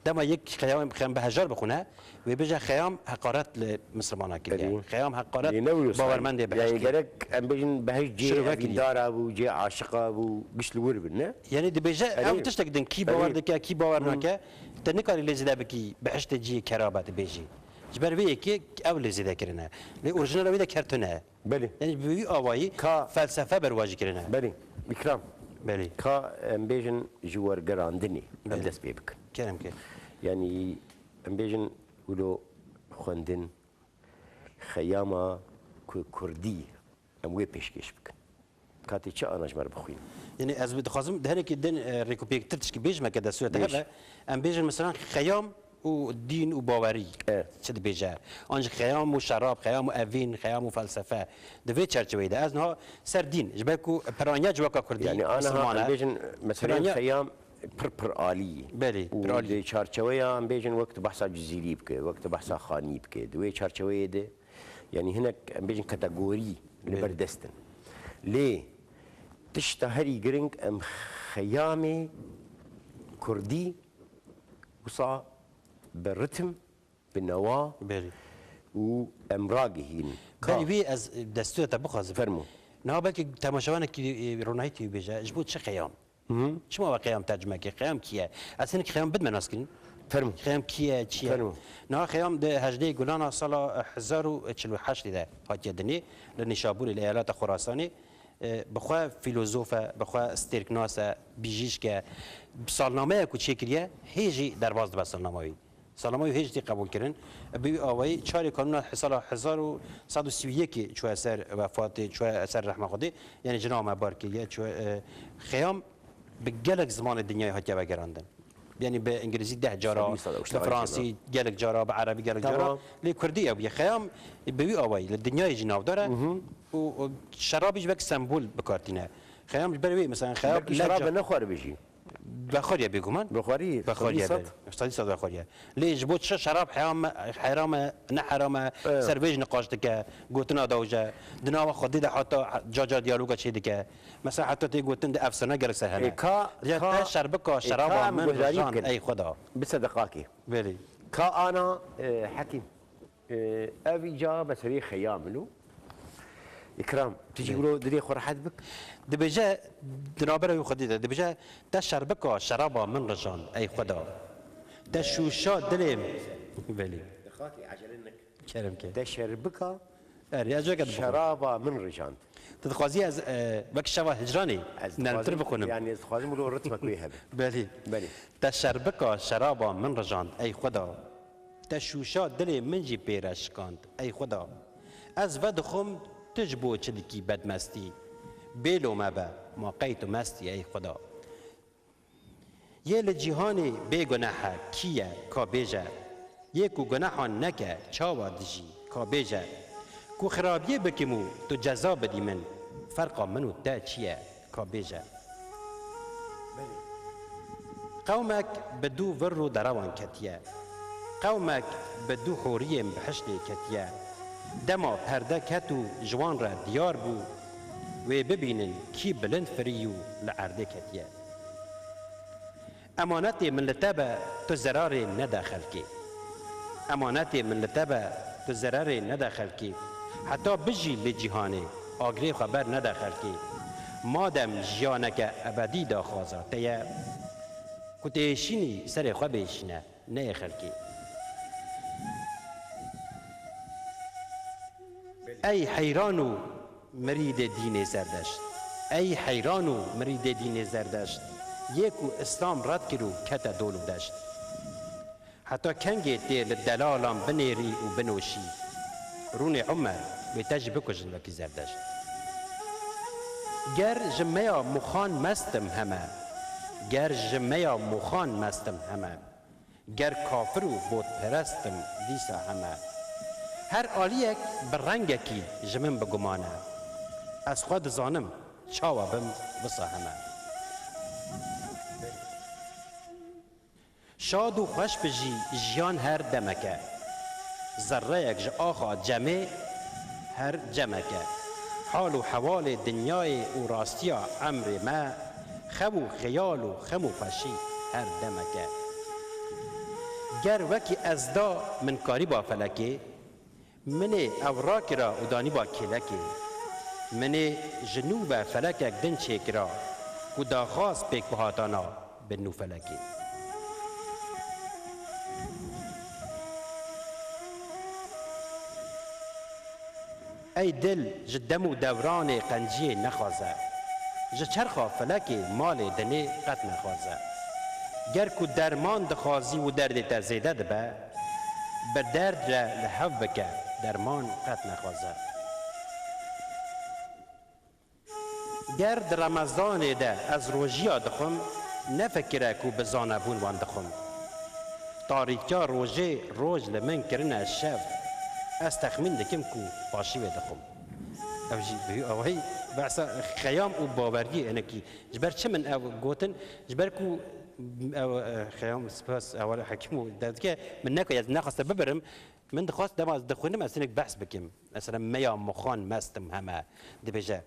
dema yek Xeyam, Xeyam bi hejar bixwine, wê bêje Xeyam heqaret li misilmana kiriye. Erê. Xeyam heqaret Lê ne wilo bawermendê Yani bihişt kir. gerek em bêjin behişt cihê Şirove kiriye. evîndara bû, cihê aşiqa bû, giş li wir bin, ne? Yani dibêje, Erê. ew tiştek din, kî Erê. bawer dike, kî bawer Hmm. nake, te nikarî lê zêde bikî, bihiştê cihê kera be dibêjî. Ji ber vê yekê ew lê zêde kirine. Lê orîjinala wê de ker tune. Belê. Yani bi wî awayî Ka felsefe berwajî kirine. Belê. Bikram. Belê. Ka em bêjin ji wergerandinê em Belê. dest pê bikin. Kerem ke. Yani em bêjin wilo xwendin Xeyama ku kurdî em wê pêşkêş bikin. Katê çi ana ji me re bixwînin? Yani ez bi dixwazim di hinekî din, e, rêkûpêktir tişkî bêjime ke destûrê te Bêj. hebe. Em bêjin mesela Xeyam û dîn û bawerî E. çi dibêje? An jî Xeyam û şerab, Xeyam û evîn, Xeyam û felsefe. Di vê çerçeveyê de ez niha ser dîn, ji ber ku piraniya civaka kurdî, Yani ana misilman e. em bêjin meseleyên Piraniya Xeyam pir pir alî ye. Belê, Û pir alî. di çarçeweya em bêjin wek tu behsa Cizîrî bike, wek tu behsa Xanî bike. Di wê çarçeweyê de, yani hinek em bêjin kategorî li Belê. ber dest in. Lê tişta herî giring em Xeyamê kurdî wisa bi ritim, bi newa Belê. û em ragihînin. Ka Belê wî ez, e, destûra te bixwazim. Fermo. Niha belkî temaşevanekî, e, ronahî tê bêje, ji bo çi Xeyam? Hı hı. Çima we Xeyam tercime kir? Xeyam kî ye? Ez hinek Xeyam bidime naskirin. Fermo. Xeyam kî ye, çi ye? Fermo. Niha Xeyam di hejdehê Gulana sala, e, hezar û çil û heştê de hatiye dinê, li Nîşaburê, li eyaleta Xorasanê, e, bi xwe fîlozof e, bi xwe stêrknas e, bijîşk e. Salnameya ku çêkiriye, hê jî derbas dibe salnama wî. Salnama wî hê jî tê qebûlkirin. Bi wî awayî çarê kanûna sala hezar û sed û sî û yekê çûye ser wefatê, çûye ser rehma Xwedê. Yani cina me bar kiriye, çûye, e, Xeyam bi gelek zimanê dinyayê hatiye vegerandin. Yani bi îngilîzî deh cara, Sedî sed û bi hiştê fransî gelek cara, bi erebî gelek cara. Tamam. Lê kurdî ew bûye. Xeyam bi wî awayî li dinyayê jî navdar e. Mhm. Û, û şerabî jî wek sembol bi kar tîne. Xeyam ji ber wê, mesela, Xeyam Belkî ne şerab ca- be nexwar be jî. Vexwariye bêguman. Vexwarî, Vexwariye, sedî sed. belê. Sedî sed vexwariye. Lê ji bo çi şerab heyam-, heram e, ne heram e, Evet. ser vê jî niqaş dike, gotina dawije. Di nava Xwedê de heta ca ca diyaloga çê dike. Mesela heta tê gotin di efsane gelek ser hene. Ê, ka, Ya ka, te şerbika ê, şeraba ka em min guhdarî rijan, bikin. ey Xweda. Bi sedeqakê. Belê. Ka ana, e, Hekîm. E, ev îca meseleyê Xeyam in û Îkram, tu jî Belê. wilo dilê xwe rehet bik. Dibêje, di navbera wî Xwedê de, dibêje, te şerbika şeraba min rijand, ey Xweda. Te şûşa dilê min. Belê. Dixakê, ecele nek. Kerem ke. Te şerbika Erê, ez weke dibixwim. şeraba min rijand. Tu dixwazî ez, e, wek şeva hicranê Ez nermtir dixwazim, bixwînim. yani ez dixwazim wilo ritmek wê hebe. Belê. Belê. Te şerbika şeraba min rijand, ey Xweda. Te şûşa dilê min jî pê re şikand, ey Xweda. Ez vedixwim, tu ji bo çi dikî bedmestî? Bêlo me be, ma qey tu mestî ey Xuda? Yê li cîhanê bêguneh e kî ye ka bêje? Yê ku gunehan neke çawa dijî ka bêje? Ku xirabiyê bikim û tu ceza bidî min, ferqa min û te çi ye ka bêje? Qewmek bi du vir û derewan ketiye. Qewmek bi du hûriyên bihiştê ketiye. Dema perde ket û ji wan re diyar bû, wê bibînin kî bilind firî û li erdê ketiye. Emanetê min li te be, tu zerarê nede xelkê. Emanetê min li te be, tu zerarê nede xelkê. Heta bijî li cîhanê, agirê xwe ber nede xelkê. Madem jiyaneke ebedî daxwaza te ye, ku têşînî serê xwe bêşîne, neyê xelkê. Ey heyran û mirîdê dînê Zerdeşt! Ey heyran û mirîdê dînê Zerdeşt! Yê ku Îslam red kir û kete dol û deşt. Heta kengê tê li delalan binêrî û binoşî? Rûnê Umer, wê te jî bikujin wekî Zerdeşt. Ger ji meya mûxan mestim heme, ger ji meya mûxan mestim heme, ger kafir û botperest im dîsa heme. Her aliyek bi rengekî ji min bi guman e. Ez xwe dizanim, çawa bim wisa heme. Şad û xweş bijî, jiyan her demek e. Zerreyek ji axa cemê her cemek e. Hal û hewalê dinyayê û rastiya emrê me, xew û xeyal û xem û xweşî her demek e. Ger wekî ez da min karîba felekê, Minê ew rakira û danîba kêlekê. Minê ji nû ve felekek din çêkira ku daxwaz pêkbihatana bi nû felekê. Ey dil, ji dem û dewranê qenciyê nexwaze. Ji çerxa felekê malê dinê qet nexwaze. Ger ku derman dixwazî û derdê te zêde dibe, bi derd re li hev bike, derman qet nexwaze. Ger di Remezanê de ez rojiya dixwim, nefikire ku bi zanebûn wan dixwim. Tarîtiya rojê roj li min kirine şev, ez texmîn dikim ku paşî wê dixwim. Ev jî bi wî awayî behsa xeyam û baweriyê hinekî. Ji ber çi min ev gotin? Ji ber ku ew, e, xeyam spas ewale hekim û derdike min neke, ez nexwaste bibirim. Min dixwest dema ez dixwînim ez hinek behs bikim. Mesela meya moxan mestim heme. Dibêje,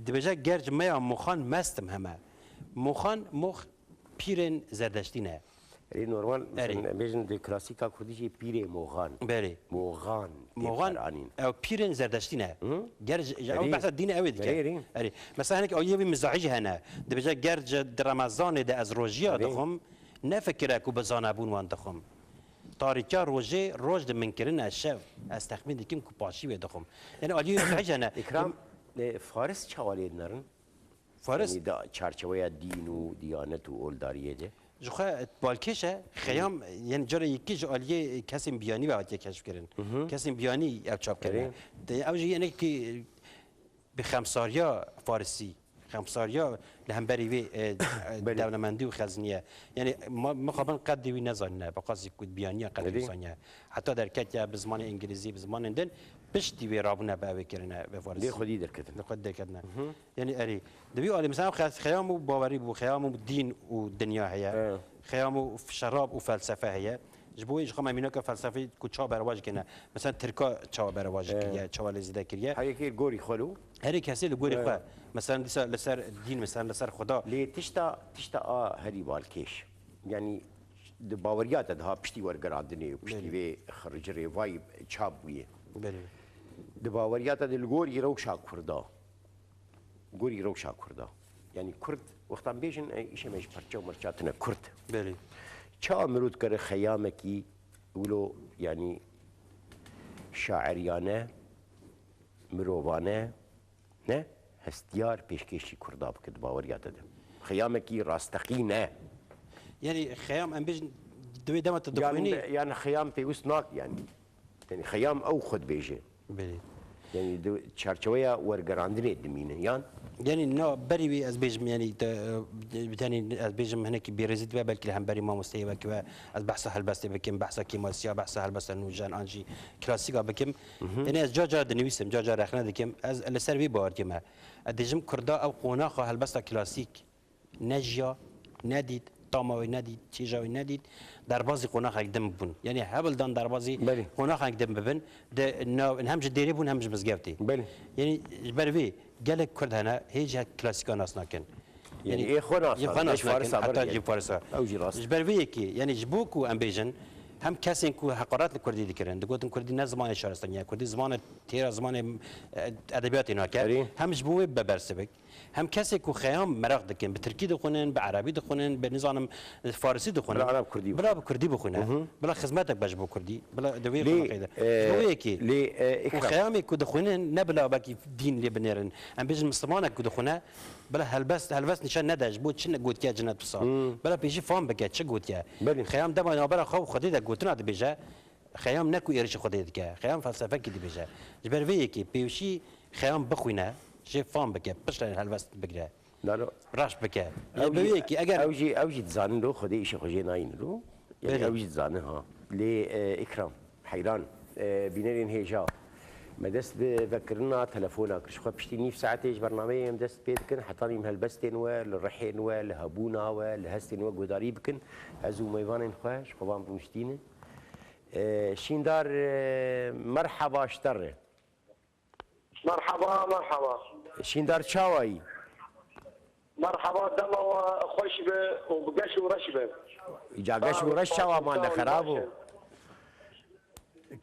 dibêje ger ji meya moxan mestim heme. Moxan mox pîrên Zerdeştî ne. Erê, normal, Erê. Mesela, em bêjin di klasîka kurdî jî pîrê moxan. Belê. Moxan tê Moxan, peranîn. Ew pîrên Zerdeştî ne. Hı? Ger ji, ji ew Erê. Behsa dînê ew ê dike. Erê, erê. Erê. Mesela hinek ew yê wî mizahî jî hene. Dibêje ger ji di Remezanê de ez rojiya Erê. Dixwim, nefikire ku bi zanebûn wan dixwim. Tarîtiya rojê roj di min kirine şev. Ez texmîn dikim ku paşî wê dixwim. Yani aliyê mizahî jî hene. Îkram, e, Faris çawa lê dinerin? Faris? Yanî da çarçeweya dîn û diyanet û oldariyê de? Ji xwe balkêş e, xeyam, yani cara yekî ji aliyê kesên biyanî ve hatiye keşfkirin. Hı hı. Kesên biyanî ev çap kirine. Erê. De, ew jî yenekî bi xemsariya Farisî, xemsariya li hemberî wê, e, Belê. Dewlemendî û xeziniye. Yani ma-, mixabin qedê wî nezanîne, bi qasî ku biyaniya qedê wî Belê. Zaniye. Heta derketiye bi zimanê îngilîzî, bi zimanên din, piştî wê rabûne bi ew ê kirine, bi Farisî. Lê xwedî derketin. Lê xwedî derketine. Hı hı. Yani erê. Di vî alî, mesela, xe-, xeyam û bawerî bû, xeyam û dîn û dinya heye. Evet. Xeyam û f-, şerab û felsefe heye. Ji bo wê ji xwe me mînaka felsefî ku çawa berewa jî kene. Mesela, Tirka çawa berewa jî Evet. kiriye, çawa lê zêde kiriye. Her yekê gorî xwe lo. Herê kesê li gorî Evet. xwe. Mesela, dîsa li ser dîn, mesela, li ser Xuda. Lê tişta, tişta a herî balkêş. Yani, di baweriya te daha piştî wergerandinê û piştî Belê. Vê xiricirê vayî çap bûye. Belê. Di baweriya te de li gorî rewşa Kurda. Gorî rewşa Kurda. Yanî Kurd, wextan bêjin, e, îşe me ji parça û merça tine Kurd. Belê. Çawa mirov dikare xeyamekî wilo, yanî şairiyane, mirovane, ne? Hestiyar pêşkêşî Kurda bike di baweriya te de. Xeyamekî rasteqîn e. Yanî xeyam em bêjin, di wê dema tu Yan, dixwînî. Yan xeyam pêwist nak yanî. Yani xeyam ew xwe dibêje. Belê. Yanî di çarçeweya wergerandinê dimîne, yan? Yanî na berî wî ez bêjim, yanî te, e, yanî ez bêjim hinekî bêrêzî dibe, belkî li hemberî mamosteyê wekî we ez behsa helbestê bikim, behsa kêmasiya, behsa helbesta nûjen an jî klasîka bikim. Hı hı. Yanî ez ca cara dinivîsim, ca cara rexne dikim. Ez li ser vê bawer dike me. Ez dêjim Kurda ew qonaxa helbesta klasîk nejiya, nedît, tama wê nedît, çêja wê nedît, derbazî qonaxek din bûn. Yanî hebil dan derbazî Belê. qonaxek din bibin, di nav, hem ji dêrê bûn hem ji mizgeftê. Belê. Yanî ji ber vê gelek Kurd hene, hê ji klasîka nas nakin. Yanî Yanî ê xwe nas jê nakin, xwe nas jê nakin, Farisa heta berê. jê Farisa. Ew jî rast. Ji ber vê yekê, yanî ji bo ku em bêjin, hem kesên ku heqaret li Kurdî dikirin, digotin Kurdî ne zimanê şaristaniya, Kurdî zimanê têra zimanê, e, edebiyatê nake, Erê. hem ji bo wê be bersivik. Hem kesê ku xeyam meraq dikin, bi tirkî dixwînin, bi erebî dixwînin, bi nizanim farisî dixwînin. Bila Arab Kurdî Bila bi kurdî bixwîne. Hı hı. Bila xizmetek be ji bo kurdî. Bila di wê Lê, qonaxê de. e, Ji bo wê yekê. lê, e, Û Îkram. xeyamê ku dixwînin ne bila belkî dîn lê binêrin. Em bêjin mislimanek ku dixwîne, bila helbest, helbest nîşan nede ji bo çi ne gotiye cinet wisa. Hmm. Bila pêşî fam bike çi gotiye. Belê. Xeyam dema navbera xwe û Xwedê de gotina dibêje. Xeyam ne ku êrişî Xwedê dike, Xeyam felsefekî dibêje. Ji ber vê yekê pêwşî Xeyam bixwîne, jê fam bike, piştre helbest bigire. Nano. Reş bike. Ew Lê bi jî, wê yekê eger ew jî, ew jî dizanin lo, Xwedê îşê xwe jê nayîne lo. Yanî Belê. ew jî dizane ha. Lê, e, Îkram, heyran, e, bînerên hêja. Me dest bi vekirina telefona kir. Ji xwe piştî nîv saetê ji bernameyê em dest pê dikin. Hetanî em helbestên we, li rihên we, li hebûna we, li hestên we guhdarî bikin. Ez û mêvanên xwe ji xwe van rûniştîne. E, Şîndar, e, merheba ji te re. Merhaba, merhaba. Şîndar çawa yî? Merhaba, dema we xweş be û bi geş û reş be. Îca geş û reş çawa mane, xerab o?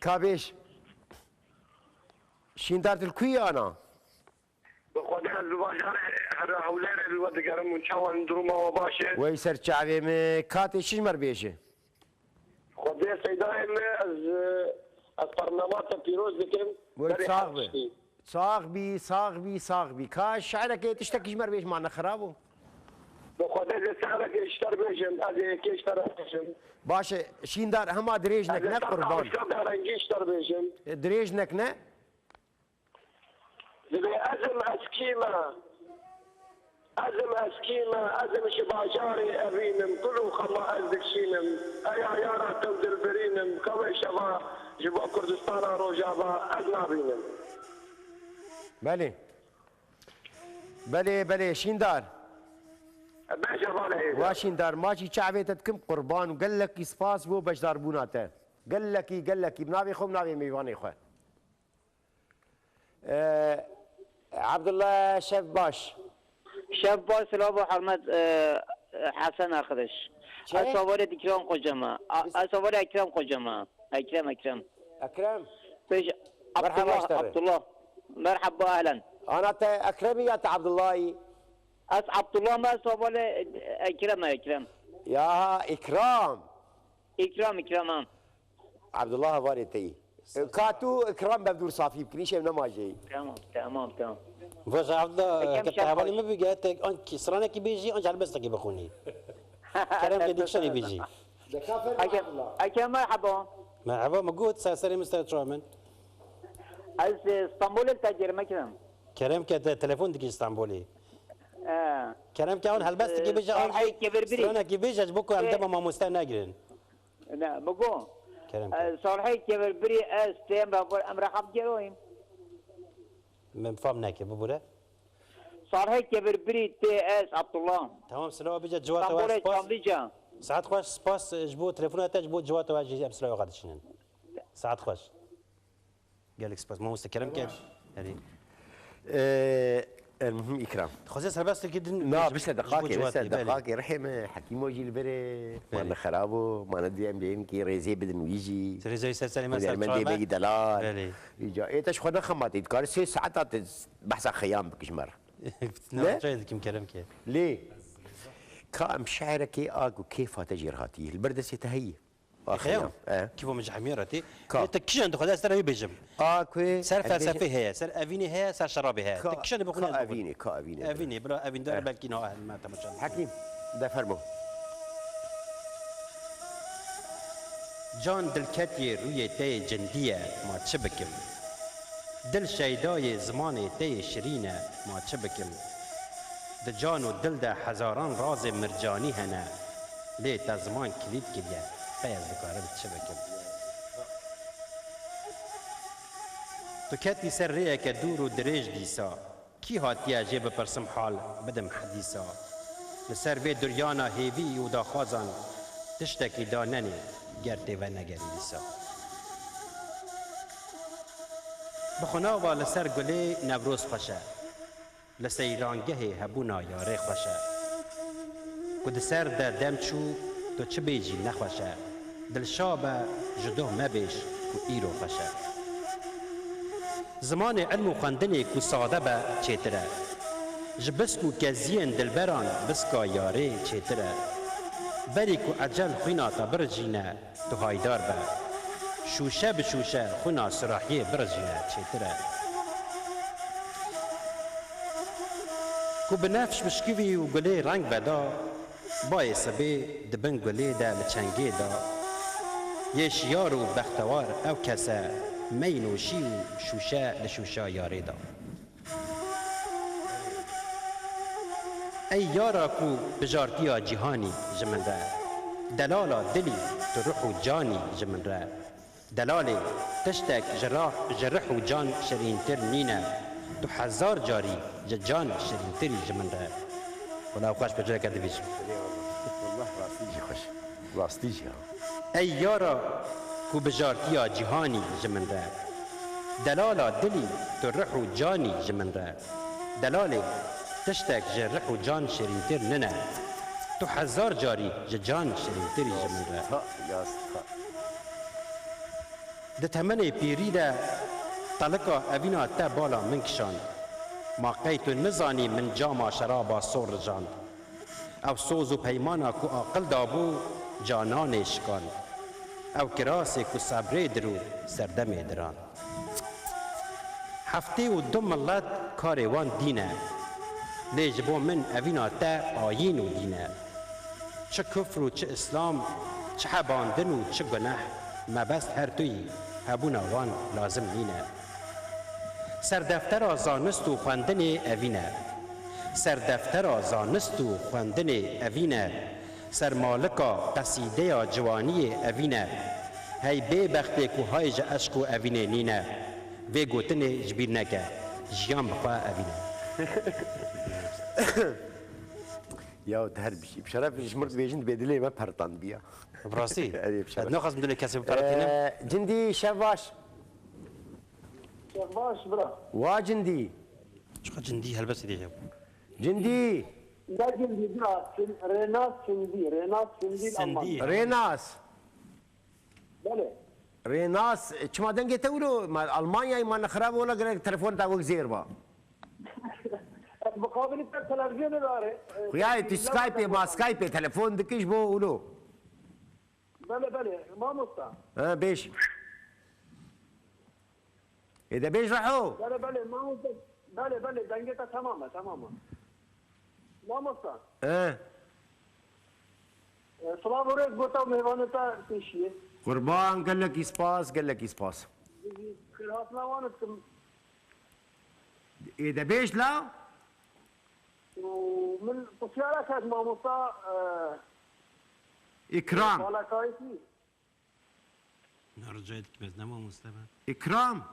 Ka bêj. Şîndar, tu li ku yî ana? Bi Xwedê ez bi bajarê here Hewlêrê li we digerim û çawa duruma we baş e? Wey ser çavê min, ka tê çi ji me re bêje? Xwedê seydayê min, ez, ez bernama te pîroz dikim. Wey Berê sax be. Sax bî, sax bî, sax bî. Ka şi'rekê tiştekî ji me re bêj, ma ne xirab o. Bi Xwedê ez ê şi'rekê ji te re bêjim, ez ê yekê ji te re bêjim. Baş e, Şîndar, hema dirêj nek ne, qurban. Ez ê şi'reka derengî ji te re bêjim. E, dirêj nek ne. Dibê ez im eskî me. Ez im eskî me, ez im ji bajarê evîn im, gul û xema ez dikşînim. Eya yara te û dilbirîn im, xewê şeva ji bo Kurdistana Rojava ez nabînim. Belê. Belê, belê, Şîndar. Bêje, valê hêja. Wa Şîndar, ma jî çavê te dikim qurban û gelekî spas bo beşdarbûna te. Gelekî, gelekî, bi navê xwe û navê mêvanê xwe. Ee, Abdullah, şev baş. Şev baş, silav û hurmet, e, Hesen Akdiş. Çi? Ez havalê Dikran Xoca me. A, Biz- ez havalê Ekrem Xoca me. Ekrem, Ekrem. Ekrem. Pêş Merhaba Abdullah, işte. Abdullah. Merhaba, ehlen. Ana te Ekremî ya te Abdullahî? Ez Abdullah me, ez havalê Ekrem, Ekrem. Ya, Îkram. Îkram, Îkram, ha. Abdullah hevalê te yî. Ka tu Îkram be dûr safî bikin, îşev nema jê. Tamam, tamam, tamam. Vaje Abdullah, Ekem ke te hevalê Şabaş. Min bige, te an ki stranekî bêjî, an helbestekî bixwînî. Kerem ke dikşenî bêjî. De ka ferma Ekem, Abdullah. Ekem merhaba. Merhaba, min got, ser serê min, ser çawa min. Ez, e, Stenbolê te gerim, Ekem. Kerem ke te telefon dikî Stenbolê. E. Kerem ke an helbestekî E, bêje, an Salihê jî Kevirbirî. stranekî bêje, ji bo ku em E. dema mamoste negirin. Ne, bigo. Kerem ke. E, Salihê Kevirbirî ez têm re vir em re heft geroyim. Min fam neke, bibûre. Salihê Kevirbirî tê ez Abdullah. Tamam, silav bêje, civata we Stenbolê spas. Çandîca. Saet xweş, spas ji bo telefona te, ji bo civata we jî em silavê xwe dişînin. Saet xweş. Gelek spas. Mamoste Kerem ke. Erê. Ee, el muhim Îkram. Dixwazê serbestekî din Na, bêje. Bişte Ji bo deqakê, civakê, bişte belê. deqakê. Rihê me, Hekîmo jî li vir e. Belê. Mane xerab o, mane duyem diyem ki rêzê bidin wî jî. Rêzê ser serê me, ser Hunermendê çawa me me. yî delal. Belê. Îca, ê te ji xwe nexematî, dikare sê saeta te behsa xeyam bikî ji me re. Ne, Ne? çay dikim Kerem ke. Lê, ka em şi'rekê a ku kêfa te jê re hatî, li ber destê te heyî. Xeyam. Xeyam, e. Kîvo min ji hemiya re tê. Ka. Lê te kîjan dixwaze ez te re wê bêjim. A, ku Ser em bêjin felsefê heye, ser evînê heye, ser şerabê heye. Ka, Te kîjan dixwazî ka ez bixwim? evînê, ka evîne. Evînê, bila evîndar E. belkî na me temaşa. Hekîm, de fermo. Can dilketiyê rûyê te yê cindî ye, ma çi bikim? Dil şeydayê zimanê te yê şirîn e, ma çi bikim? Di can û dil de hezaran razê mircanî hene, lê te ziman kilît kiriye, qey ez dikarim çi bikim? Tu ketî ser rêyeke dûr û dirêj dîsa, kî hatiye jê bipirsim hal, bidim hedîsa? Li ser vê duryana hêvî û daxwazan tiştekî da nenê, ger tê venegerî dîsa. Bi xwe nava li ser gulê Newroz xweş e. Li seyrangehê hebûna yarê xweş e. Ku di ser de dem çû, tu çi bêjî nexweş e. Dilşa be, ji doh mebêj ku îro xweş e. Zimanê ilm û xwendinê ku sade be çêtir e. Ji bisk û keziyên dilberan biska yarê çêtir e. Berî ku ecel xwîna te birijîne, tu haydar be. Şûşe bi şûşe xwîna surahiyê birijîne çêtir e. Ku binefş bişkivî û gulê reng veda, bayê sibê di bin gulê de li çengê da. Yê şiyar û bextewar ew kes e, mey nûşî û şûşe li şûşa yarê da. Ey yara ku bijartiya cîhanî ji min re, delala dilî tu ruh û canî ji min re. Delalê, tiştek ji rah, ji rih û can şirîntir nîne. Tu hezar carî ji can şirîntirî ji min re. Wela xweş bi careke dibêjim. Eyvallah. Wallah rastî jî xweş. Rastî jî ha. Ey yara ku bijartiya cîhanî ji min re. Delala dilî tu rih û canî ji min re. Delalê, tiştek ji rih û can şirîntir nine. Tu hezar carî ji can şirîntirî ji min re. Sta, ya sta. Di temenê pîrî de telika evîna te bala min kişand. Ma qey tu nizanî min cama şeraba sor rijand? Ev soz û peymana ku aqil dabû, cananê şikand. Ew kirasê ku sebrê dirû serdemê dirand. Heftê û du milet karê wan dîn e. Lê ji bo min evîna te ayîn û dîn e. Çi kufr û çi îslam, çi hebandin û çi guneh, mebest her tu yî, hebûna wan lazim nîne. Serdeftera zanist û xwendinê evîn e. Serdeftera zanist û xwendinê evîn e. Sermalika qesîdeya ciwaniyê evîn e. Hey bêbextê ku hay ji eşq û evînê nîne. Vê gotinê ji bîr neke. Jiyan bi xwe evîn e. Ya te her bişî. Bi şeref ji mir dibêjin dibê dilê me pertandiya. Bi rastî? Erê, bi şeref. Ez naxwazim dilê kesê biperetînim. Ee, Cindî, şev baş. Şev baş, bira. Wa Cindî. Çiqa Cindî helbestî dê ya. Cindî. Ne Cindî, bira. Çin-, Rênas Çindî, Rênas Çindî. Sindî. Aman. Rênas. Belê. Rênas, çima dengê te wilo? Ma Almanyayê ma nexirab ola gerek telefon ta wek zêr ba. Ez muqabilî te televizyonê dare. Xuyayê tu Skypeê ma Skypeê telefon dikî ji bo wilo. Belê, belê, mamosta. Ha, bêj. Ê de bêj Reho. Belê, belê, mamosta. Belê, belê, dengê te temam e, temam e. Mamosta. He. E, silav û rêz bo te û mêvanê te pêşiyê. Qurban, gelekî spas, gelekî spas. Xêrhatina wan dikim. Ê de bêj la. Û min pisyarek hek mamosta, e, Îkram. Balakayî. Na ricayê dikim ez ne mamoste be. Îkram.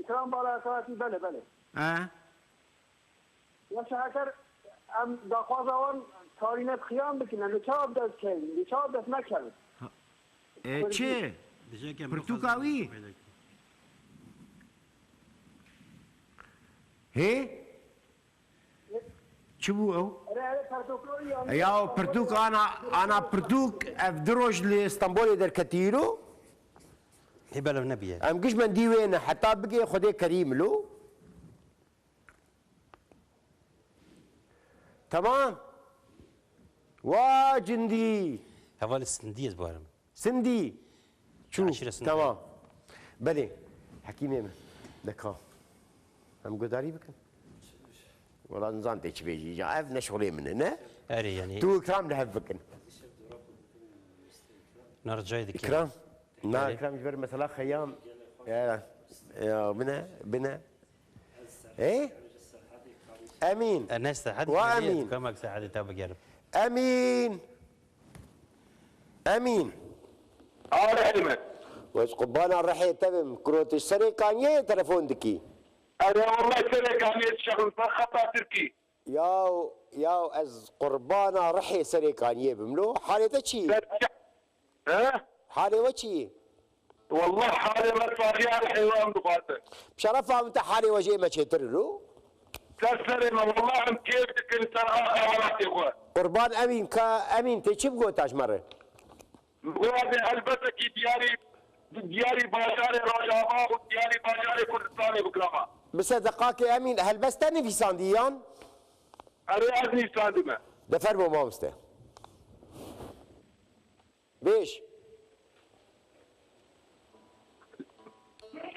Îkram Balakayî, belê, belê. E? Ya şeheker, em daxwaza wan tarînet xiyan bikin, em ê çawa bi dest kevin, ê çawa bi dest nekevin? Ha. E, çi? Dijeke em Pirtûka wî? Hê? Çi bû ew? Erê, erê, pirtûka wî ya. E, ya, pirtûk ana, ana pirtûk ev du roj li Stenbolê derketî îro. Hê belav nebiye. Em giş mendî wê ne, heta bigê Xwedê kerîm lo. Tamam. Wa cindî. Hevalê Sindî ez barim. Sindî. Çû. Eşîra Sindî. Tamam. Belê. Hekîmê min. Deka. Em guhdarî bikin. Wela nizan tê çi bêjî. Ya ev ne şolê min e, ne? Erê, yani. Tu Îkram li hev bikin. Na ricayê dike. Îkram. Na, Erê. Îkram ji ber mesela xeyam. Ya. Ya bine, bine. Ê? Emîn. E, ne Serhedî, Wa ne Emîn. Kamek Serhedî te bigerim. Emîn. Emîn. Arihê min. Wez qurbana rihê te bim. Kuro tu serê kaniyê telefon dikî. Erê, welleh serê kaniyê dişexin ser xeta Tirkî. Yaw, yaw, ez qurbana rihê serê kaniyê bim lo. Halê te çi? He? Halê we çi? Wallah halê me saxiya rihê wan dixwaze. Bi şerefa min te halê we jê me çêtir lo. Ser serê me, wallah em kêf dikin ser axa welatê xwe. Qurban Emîn, ka Emîn, tê çi bigota ji me re? Bi goyadê helbetekî diyarî, diyarî bajarê Rojava û diyarî bajarê Kurdistanê bikirama. Bi sedeqakê Emîn, helbest te nivîsandî yan? Erê ez nivîsandime. De fermo mamoste. Bêj.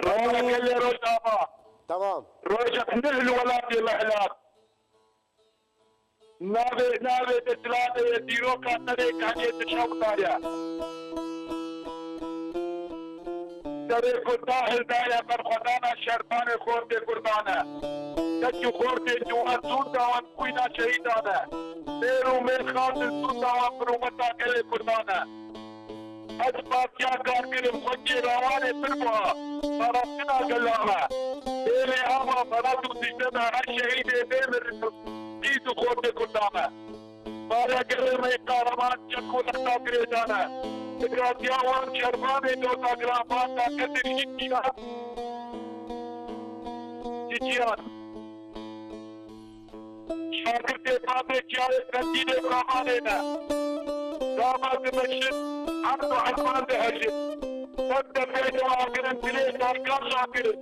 Rojava gelê Rojava. Tamam. Rojek neh li welatê me hilat. Navê, navê te Dilanê ye, dîroka te rê kaniyê te şewt daye. Serê Kurda hildaye berxwedana şerbanê xortê Kurdan e. Keç û xortê ciwan sûnda wan xwîna şehîdan e. Mêr û mêrxas sûnda wan bi rûmeta gelê Kurdan e. Ez partiya karkirim xwe kêrawanê pir buha, parastina gela me. Bêlê ava Ferat û Dîcle me her şehîdê bê mirin qîz û xortê Kurda me. Bare gelê me yê kahraman çek û lehta girêdane. Digatiya wan çervanê doza giranvan taqetê şîtiyan. Şîtiyan. Şagirtê Babê Çiyayê Fendîlê Kamanê ne. Dama dimeşin, erd û esman dihejin. Ser tepeyê agirin dilê Serkan Şakir in.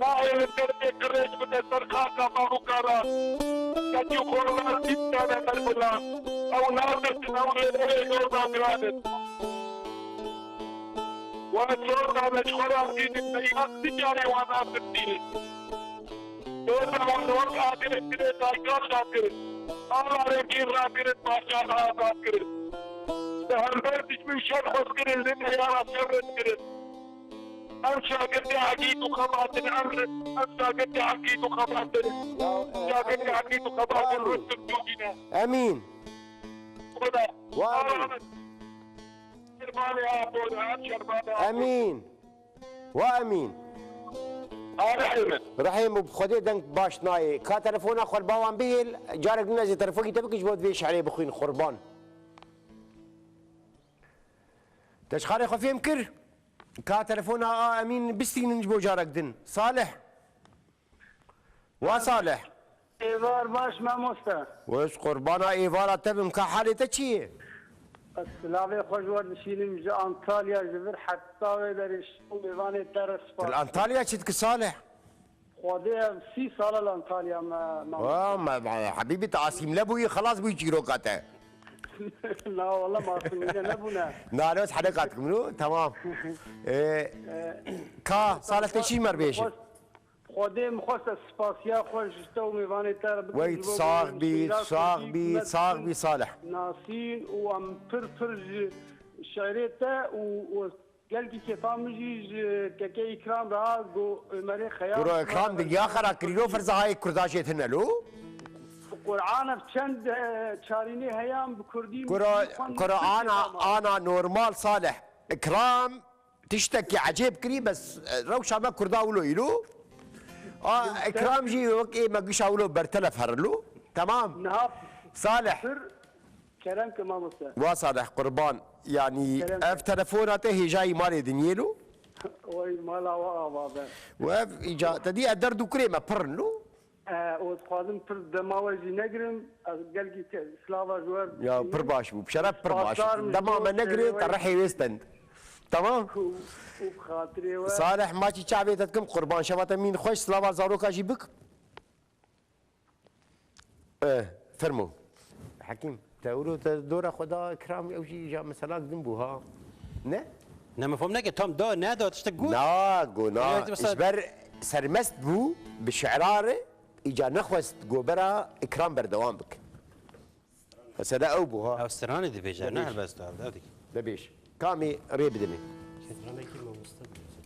Nahêlin derdê qirêj bide ser xaka Mamûkaran. Keçî xorlar dît dane melmilan. Ew natirsin, ew lê berê zor dagiran in. Wan zor dane ji xwe re dîtin, me înan ti carê wan natirtînin. Dor me wan wek agirê dilê dayika şakirin. Ala rengîn rakirin, paşan azad kirin. Bi hember dijmin şer xwest kirin, li meyara şer red kirin. Em şagirtê Egîd û Xebatin, em, em şagirtê Egîd û Xebatin. Ya, e, Şagirtê Egîd û Xebatin, Emîn. Ruştum Cûdî ne. Emîn. Xuda. Wa Emîn. Şerbanê Apo de, em şerbanê Apo. Emîn. Wa Emîn. Arihê min. Rihê min, bi Xwedê deng baş nayê. Ka telefona xwe li bawan bihêl, carek din ez ê telefonî te bikim ji bo vê şerê bixwîn, qurban. Te ji xalê xwe fêm kir? Ka telefona a Emîn bistînin ji bo carek din. Salih. Wa Salih. Êvar baş mamoste. Wez qurbana êvara te bim, ka halê te çi ye? Silavê xwe ji we dişînim ji Antalya, ji vir heta wê derê şew mêvanê te re spas. Li Antalya çi dikî Salih? Xwedê ev sî sal e li Antalya me, mamoste. Wa, me, me, hebîbî te asîmle bûyî, xelas bûyî çîroka te. Na, wala me asîmle nebûne. Na, ne, ez hedeqa dikim, no? Tamam. Ee, ka, Salih te çi mer bêje? Xwedê min xwest ez spasiya xwe ji te û mêvanê te re bikim. Wey, ji bo sax bî, sax bî, sax bî, Salih. Nasîn û em pir pir ji şerê te û, û gelkî kêfa min jî ji kekê Îkram re ha, go Omerê Xeyal. Kuro Îkram dinya xera kirî lo, ferza hayê Kurda jê tune lo. Bi Qur'an ev çend, e, çarînê heyan bi Kurdî. Kuro, Kuro ana, ana normal Salih. Îkram tiştekî ecêb kirî, bes, e, rewşa me Kurda wilo îlo. A, Îkram jî wek ê me gişa wilo bertelef herilo. Tamam. Niha Salih. Pir kerem ke mamoste. Wa Salih qurban. Yanî kerem ev ke. Telefona te hêjayî malê dinyê lo. Oy mala wa ava be. Û ev îca, te dî e derd û kurê me pirin lo. E, û dixwazim pir dema we jî negirim, ez gelkî ke-, silava ji we. Ya, pir baş bû, şeref pir baş. Dema me negirê, te rihê wê stend. Tamam? Û, û bi xatirê we. Salih, maçî çavê te dikim, qurban şeva te mîn xweş, silava zaroka jî bik. E, fermo. Hekîm, te wilo te dora xwe da Îkram, ew jî ja meselak din bû, ha? Ne? Ne, me fam neke, tam da, ne da, tiştek got. Na, go, na. Ya, mesela ji ber sermest bû, bi şi'ra re, îca nexwest gobera Îkram berdewam bike. Mesela ew bû, ha? Ew stranê dibêje, ne helbest da, ev dikî. Dibêj. Kamî rê bidinê. Stranekî mamoste dibêje.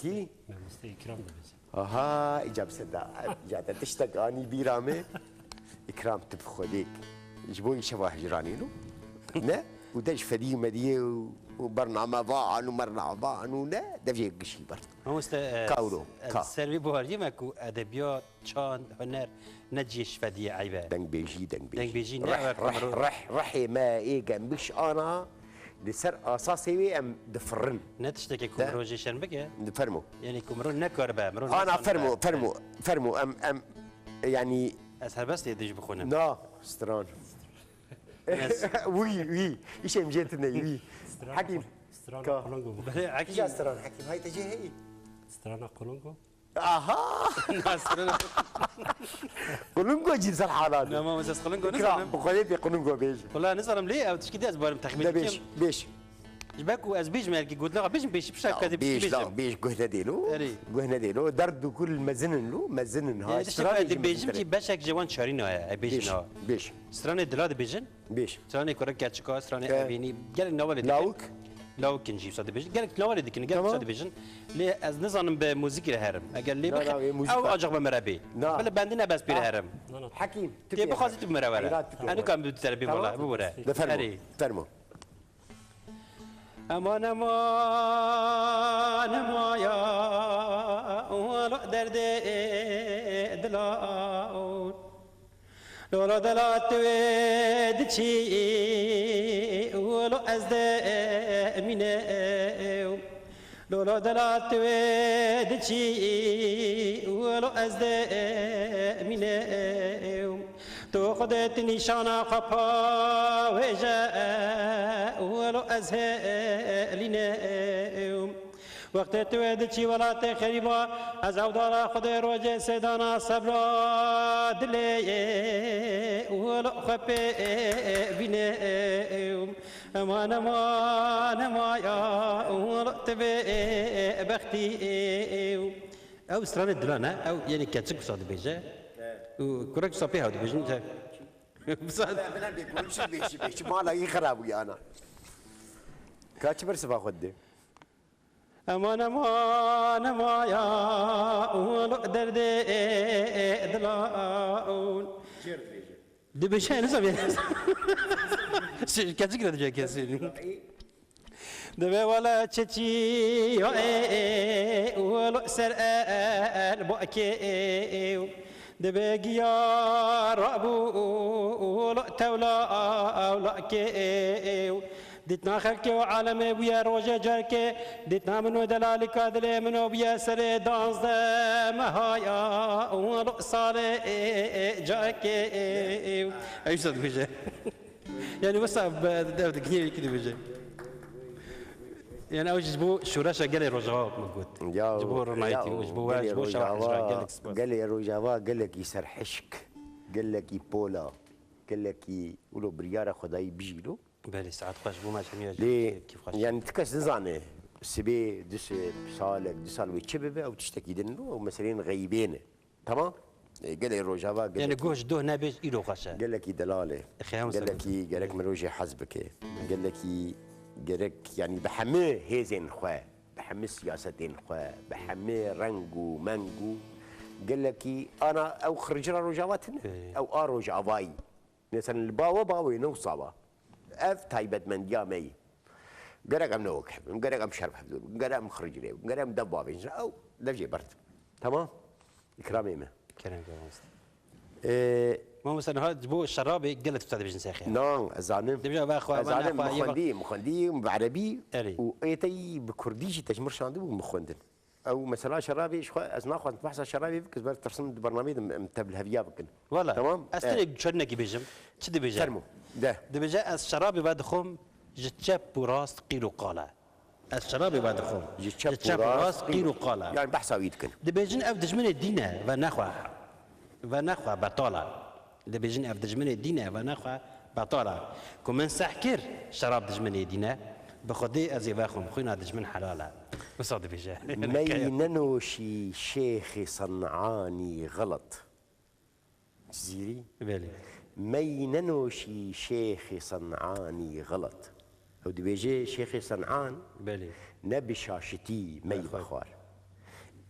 Kî? Mamoste Îkram dibêje. Aha, îca bi seda. Îca te tiştek anî bîra me. Îkram, tu bi Xwedê ji bo îşeva hicranê lo. Ne? Û te ji fedî û mediyê û, û bernamevan û mernavan û ne, devê gişî ber. Mamoste, e, Kawro, ez ka. Ser vê baweriyê me ku edebiyat, çand, huner ne cihê ji fediyê eyb e. Dengbêjî, dengbêjî. Dengbêjî ne Reh, wek reh, mirov. Reh, rehê me ê gembiş ana, li ser asasê wê em difirin. Ne tiştekê ku De. Mirov jê şerm bike. Fermo. Yanî ku mirov nekaribe, mirov Ana nezanibe. Fermo, fermo, fermo. Em, em, yanî Ez helbestê dij bixwînim. Na, stran. Ez Wî, wî. Îşê em jê tune, wî. Strana Hekîm. Qul-, strana Ka. Qulungo bû. Belê, Hekîm. Kîja stran, Hekîm? Hay te cê heyî. Strana Qulungo. Aha! Na, strana Qulungo cî ser halan. Na, ma, ez Qulungo Kira, nizanim. Bi Xwedê pê Qulungo bêj. Wala nizanim lê ew tişkî de ez barim texmîn De bêj, dikim. Bêj. Ji ber ku ez bêjim, belkî gotina xwe bêjim, pêşî pişta Ya, kadê bêj, bêjim. La, bêj, guh nedê lo. Erê. Guh nedê lo. Derd û kul mezin in lo, mezin in. Ha, Yani, tiştê stranê ku ez jî dibêjim mezin jî in. Beşek ji wan çarî naye, ez bêjim Bêj, na. Bêj. Stranê dila dibêjin. Bêj. Stranê kurek keçika, stranê Eh. Evînî, gelek navalê dikin. Lawik? Lawik in jî wisa dibêjin. Gelek navalê dikin, gelek Tamam. wisa dibêjin. Lê ez nizanim bi muzîkî re herim. Eger lê Na, bixim, na, wê muzîka ew acix bi min re bê. Na. Belê bendî ne bes pê re Ah. herim. Na, na. Hekîm, tu Tê pê bixwazî herim. tu bi min re were. Qeyrat tu pê Ez herim. nikarim tu teribî Tamam. wala, bibûre. Bifermo, Erê. fermo. Eman, eman, emaya, welo derdê dila. Lolo dela tu wê diçî, welo ez de mîne. Lolo dela tu wê diçî, welo ez de mîne. Tu Xwedê tu nîşana xwe pawêje, welo ez hêlîne. Wextê tu wê diçî welatê xerîba, ez ewdara Xwedê rojê sêdana sebra dilê, welo xwe pê bîne. Eman, eman, emaya, welo tu bê bextî. Ew stranê dila ne, ew yenî keçik wisa dibêje. Û kurek wisa pê hev dibêjin. Wisa Bela bê, kurek çi bêjî, bêjî, mala yî xirab bû yana. Ka çi bersiva xwe dide? Eman, eman, emaya, welo derdê dila. Dibêje, nizam yani. Şey, keçik de dibêje kesin. Dibê wele çeçî ya ê, ê, welo ser el bakê, ê, ê. Dibê giya rabû, welo tewla ewlakê, ê, ê. Dîtna xelkê û alemê bûye rojê carkê, dîtna min û delalîka dilê min û bûye serê danzdeh mehaya, welo salê, ê, ê, carkê, ê, ê. Ew wisa dibêje. Yani wisa be, dev dikine wekî dibêje. Yani ew ji bo şoreşa gelê Rojava min got. Ya, Ji bo ronahîtî, ya, ji bo we, gelê ji bo şeva Rojava, hicra, gelek spas. Gelê Rojava gelekî serhişk, gelekî pola, gelekî wilo biryara Xwedayî bijî lo. Belê, saet xweş bû, me ji hemiya Lê, kêf xweş. Yani ti kes nizane, sibê, du sib, salek, du sal wê çi bibe, ew tiştekî din lo, ew meseleyên xeybê ne. Tamam? E, gelê Rojava, Yani gelekî, guh ji doh nebêj, îro xweş e. Gelekî delal e. Xeyam Gelekî, Selim. Gerek mirov jê hez bike. Gelekî, gerek, yani bi hemî hêzên xwe, bi hemî siyasetên xwe, bi hemî reng û meng û gelekî ana ew xircira Rojava tine. Ee. Ew a Rojavayî. Mesela li bawe bawê ne wisa ba. Ev taybetmendiya me yî. Gerek em ne wek hev bin, gerek em şer bi hev dûr bin, gerek em xircirê bin, gerek em dev bavêjin. Ew dev jê bert. Tamam? Îkramê me. Kerem ke mamoste. Ee, Mamoste, niha ji bo şerabê gelek tişta dibêjin sexê. Nan, ez zanim. Dibêje, "Ve xwe, Ez ve zanim, nexwe, min ye ve-" xwendî, min xwendî, bi erebî Erê. û ê te yî bi kurdî jî te ji min şandibû, min xwendin. Ew mesela şerabê ji xwe, ez naxwazim behsa şerabê bikim, ez ber tirsim di bernameyê de em tevliheviya bikin. Wala, Tamam? ez Eh. tenê çarinekî bêjim. Çi dibêje? Fermo. De. Dibêje, "Ez şerabê vedixwim, ji çep û rast qîl û qal e." Ez şerabê vedixwim. Ji çep û rast qîl û qal e. Yani behsa wî dikin. Dibêjin, "Ev dijminê dîn e, ve nexwe." Ve nexwe betal e. Dibêjin, "Ev dijminê dîn e, ve nexwe betal e." Ku min seh kir, şerab dijminê dîn e. Bi Xwedê ez ê vexwim, xwîna dijmin helal e. Wisa dibêje. Mey nenoşî şêxê Sen'anî xelet. Cizîrî. Belê. Mey nenoşî şêxê Sen'anî xelet. Ew dibêje şêxê Sen'an Belê. ne bi şaşitî mey Bexwar. vexwar.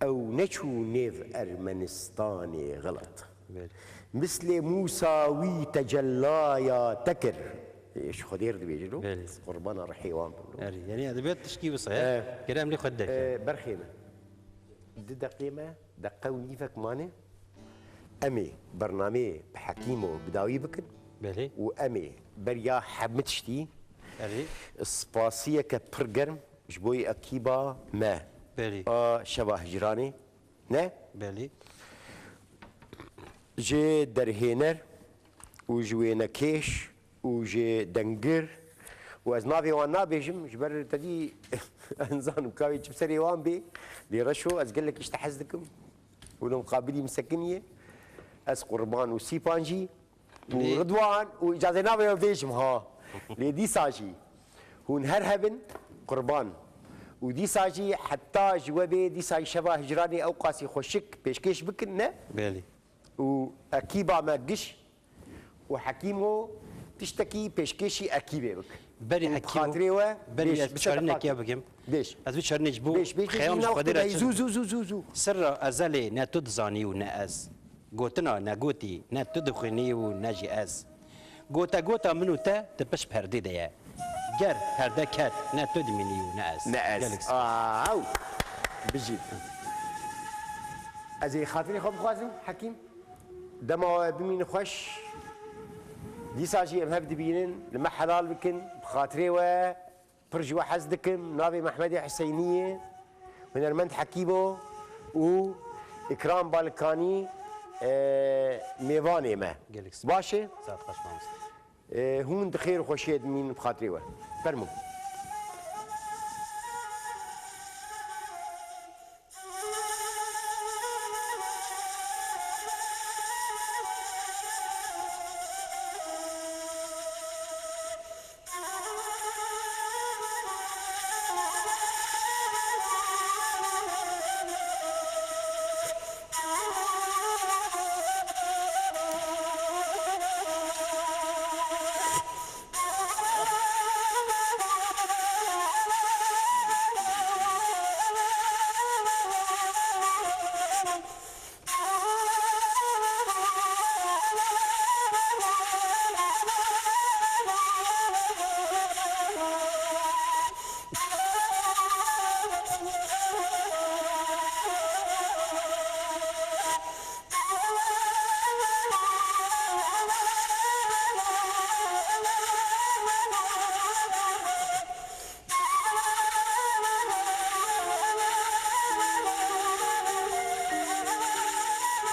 Ew neçû nêv Ermenistanê xilat. Belê. Mislê Mûsa wî tecellaya te kir. Ê, ji Xwedê re dibêjin û Belê. qurbana rihê wan bin. Erê, yanî edebiyat tişkî wisa Eh. ye. Gere em lê xwe derkevin. Ê, berxê me. Di deqê me, deqe û nîvek mane. Em ê bernameyê bi Hekîmo bi dawî bikin. Belê. Û em ê beriya hemû tiştî Erê. spasiyeke pir germ ji bo ekîba me Belê. a şeva hicranê ne Belê. ji derhêner û ji wênekêş û ji dengir û ez navê wan nabêjim, ji ber te dî ez nizanim ka wê çi bi serê wan bê. Lê Reşo, ez gelekî ji te hez dikim û li miqabilî min sekiniye. Ez Qurban û Sîpan jî û Lê- Ridwan û îcazê navê we bêjim ha. Lê dîsa jî hûn her hebin, Qurban. Û dîsa jî heta ji we bê dîsa jî şeva hicranê ew qasî xweşik pêşkêş bikin, ne? Belê. Û ekîba me giş û Hekîmo tiştekî pêşkêşî ekîbê bik. Berî Û bi Hekîmo, xatirê we berî bêj, ez bi çarinekê sedefakê. bikim. Bêj. Ez vê çarinê ji bo Bêj, bêj, bêj, xeyam ji navê Xwedê re Xwedayê, çi- zû, zû, zû, zû, zû. Sirra ezelê ne tu dizanî û ne ez. Gotina ne gotî, ne tu dixwînî û ne jî ez. Gote gota min û te di pişt perdê de ye. Ger perde ket, ne tu dimînî û ne ez. Ne ez. Gelek spas. Aw. Bijî. Ez ê xatirê xwe bixwazim, Hekîm. Dema we bimînin xweş. Dîsa jî em hev dibînin, li me helal bikin. Bi xatirê we pir ji we hez dikim. Navê Mehmedê Hiseynî ye. Hunermend Hekîbo û Îkram Balikanî, e, mêvanê me. Gelek spas. Baş e? Saet xweş mamoste. Ê, hûn di xêr û xweşiyê dimînin, bi xatirê we. Fermo.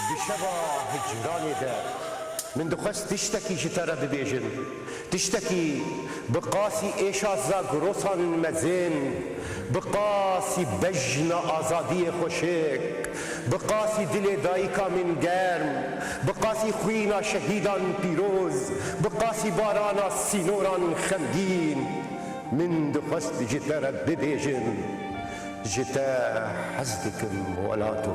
Di şeva hicranê de min dixwest tiştekî ji te re bibêjim. Tiştekî bi qasî êşa zagrosan mezin, bi qasî bejna azadiyê xweşik, bi qasî dilê dayika min germ, bi qasî xwîna şehîdan pîroz, bi qasî barana sînoran xemgîn. Min dixwest ji te re bibêjim, ji te hez dikim welato.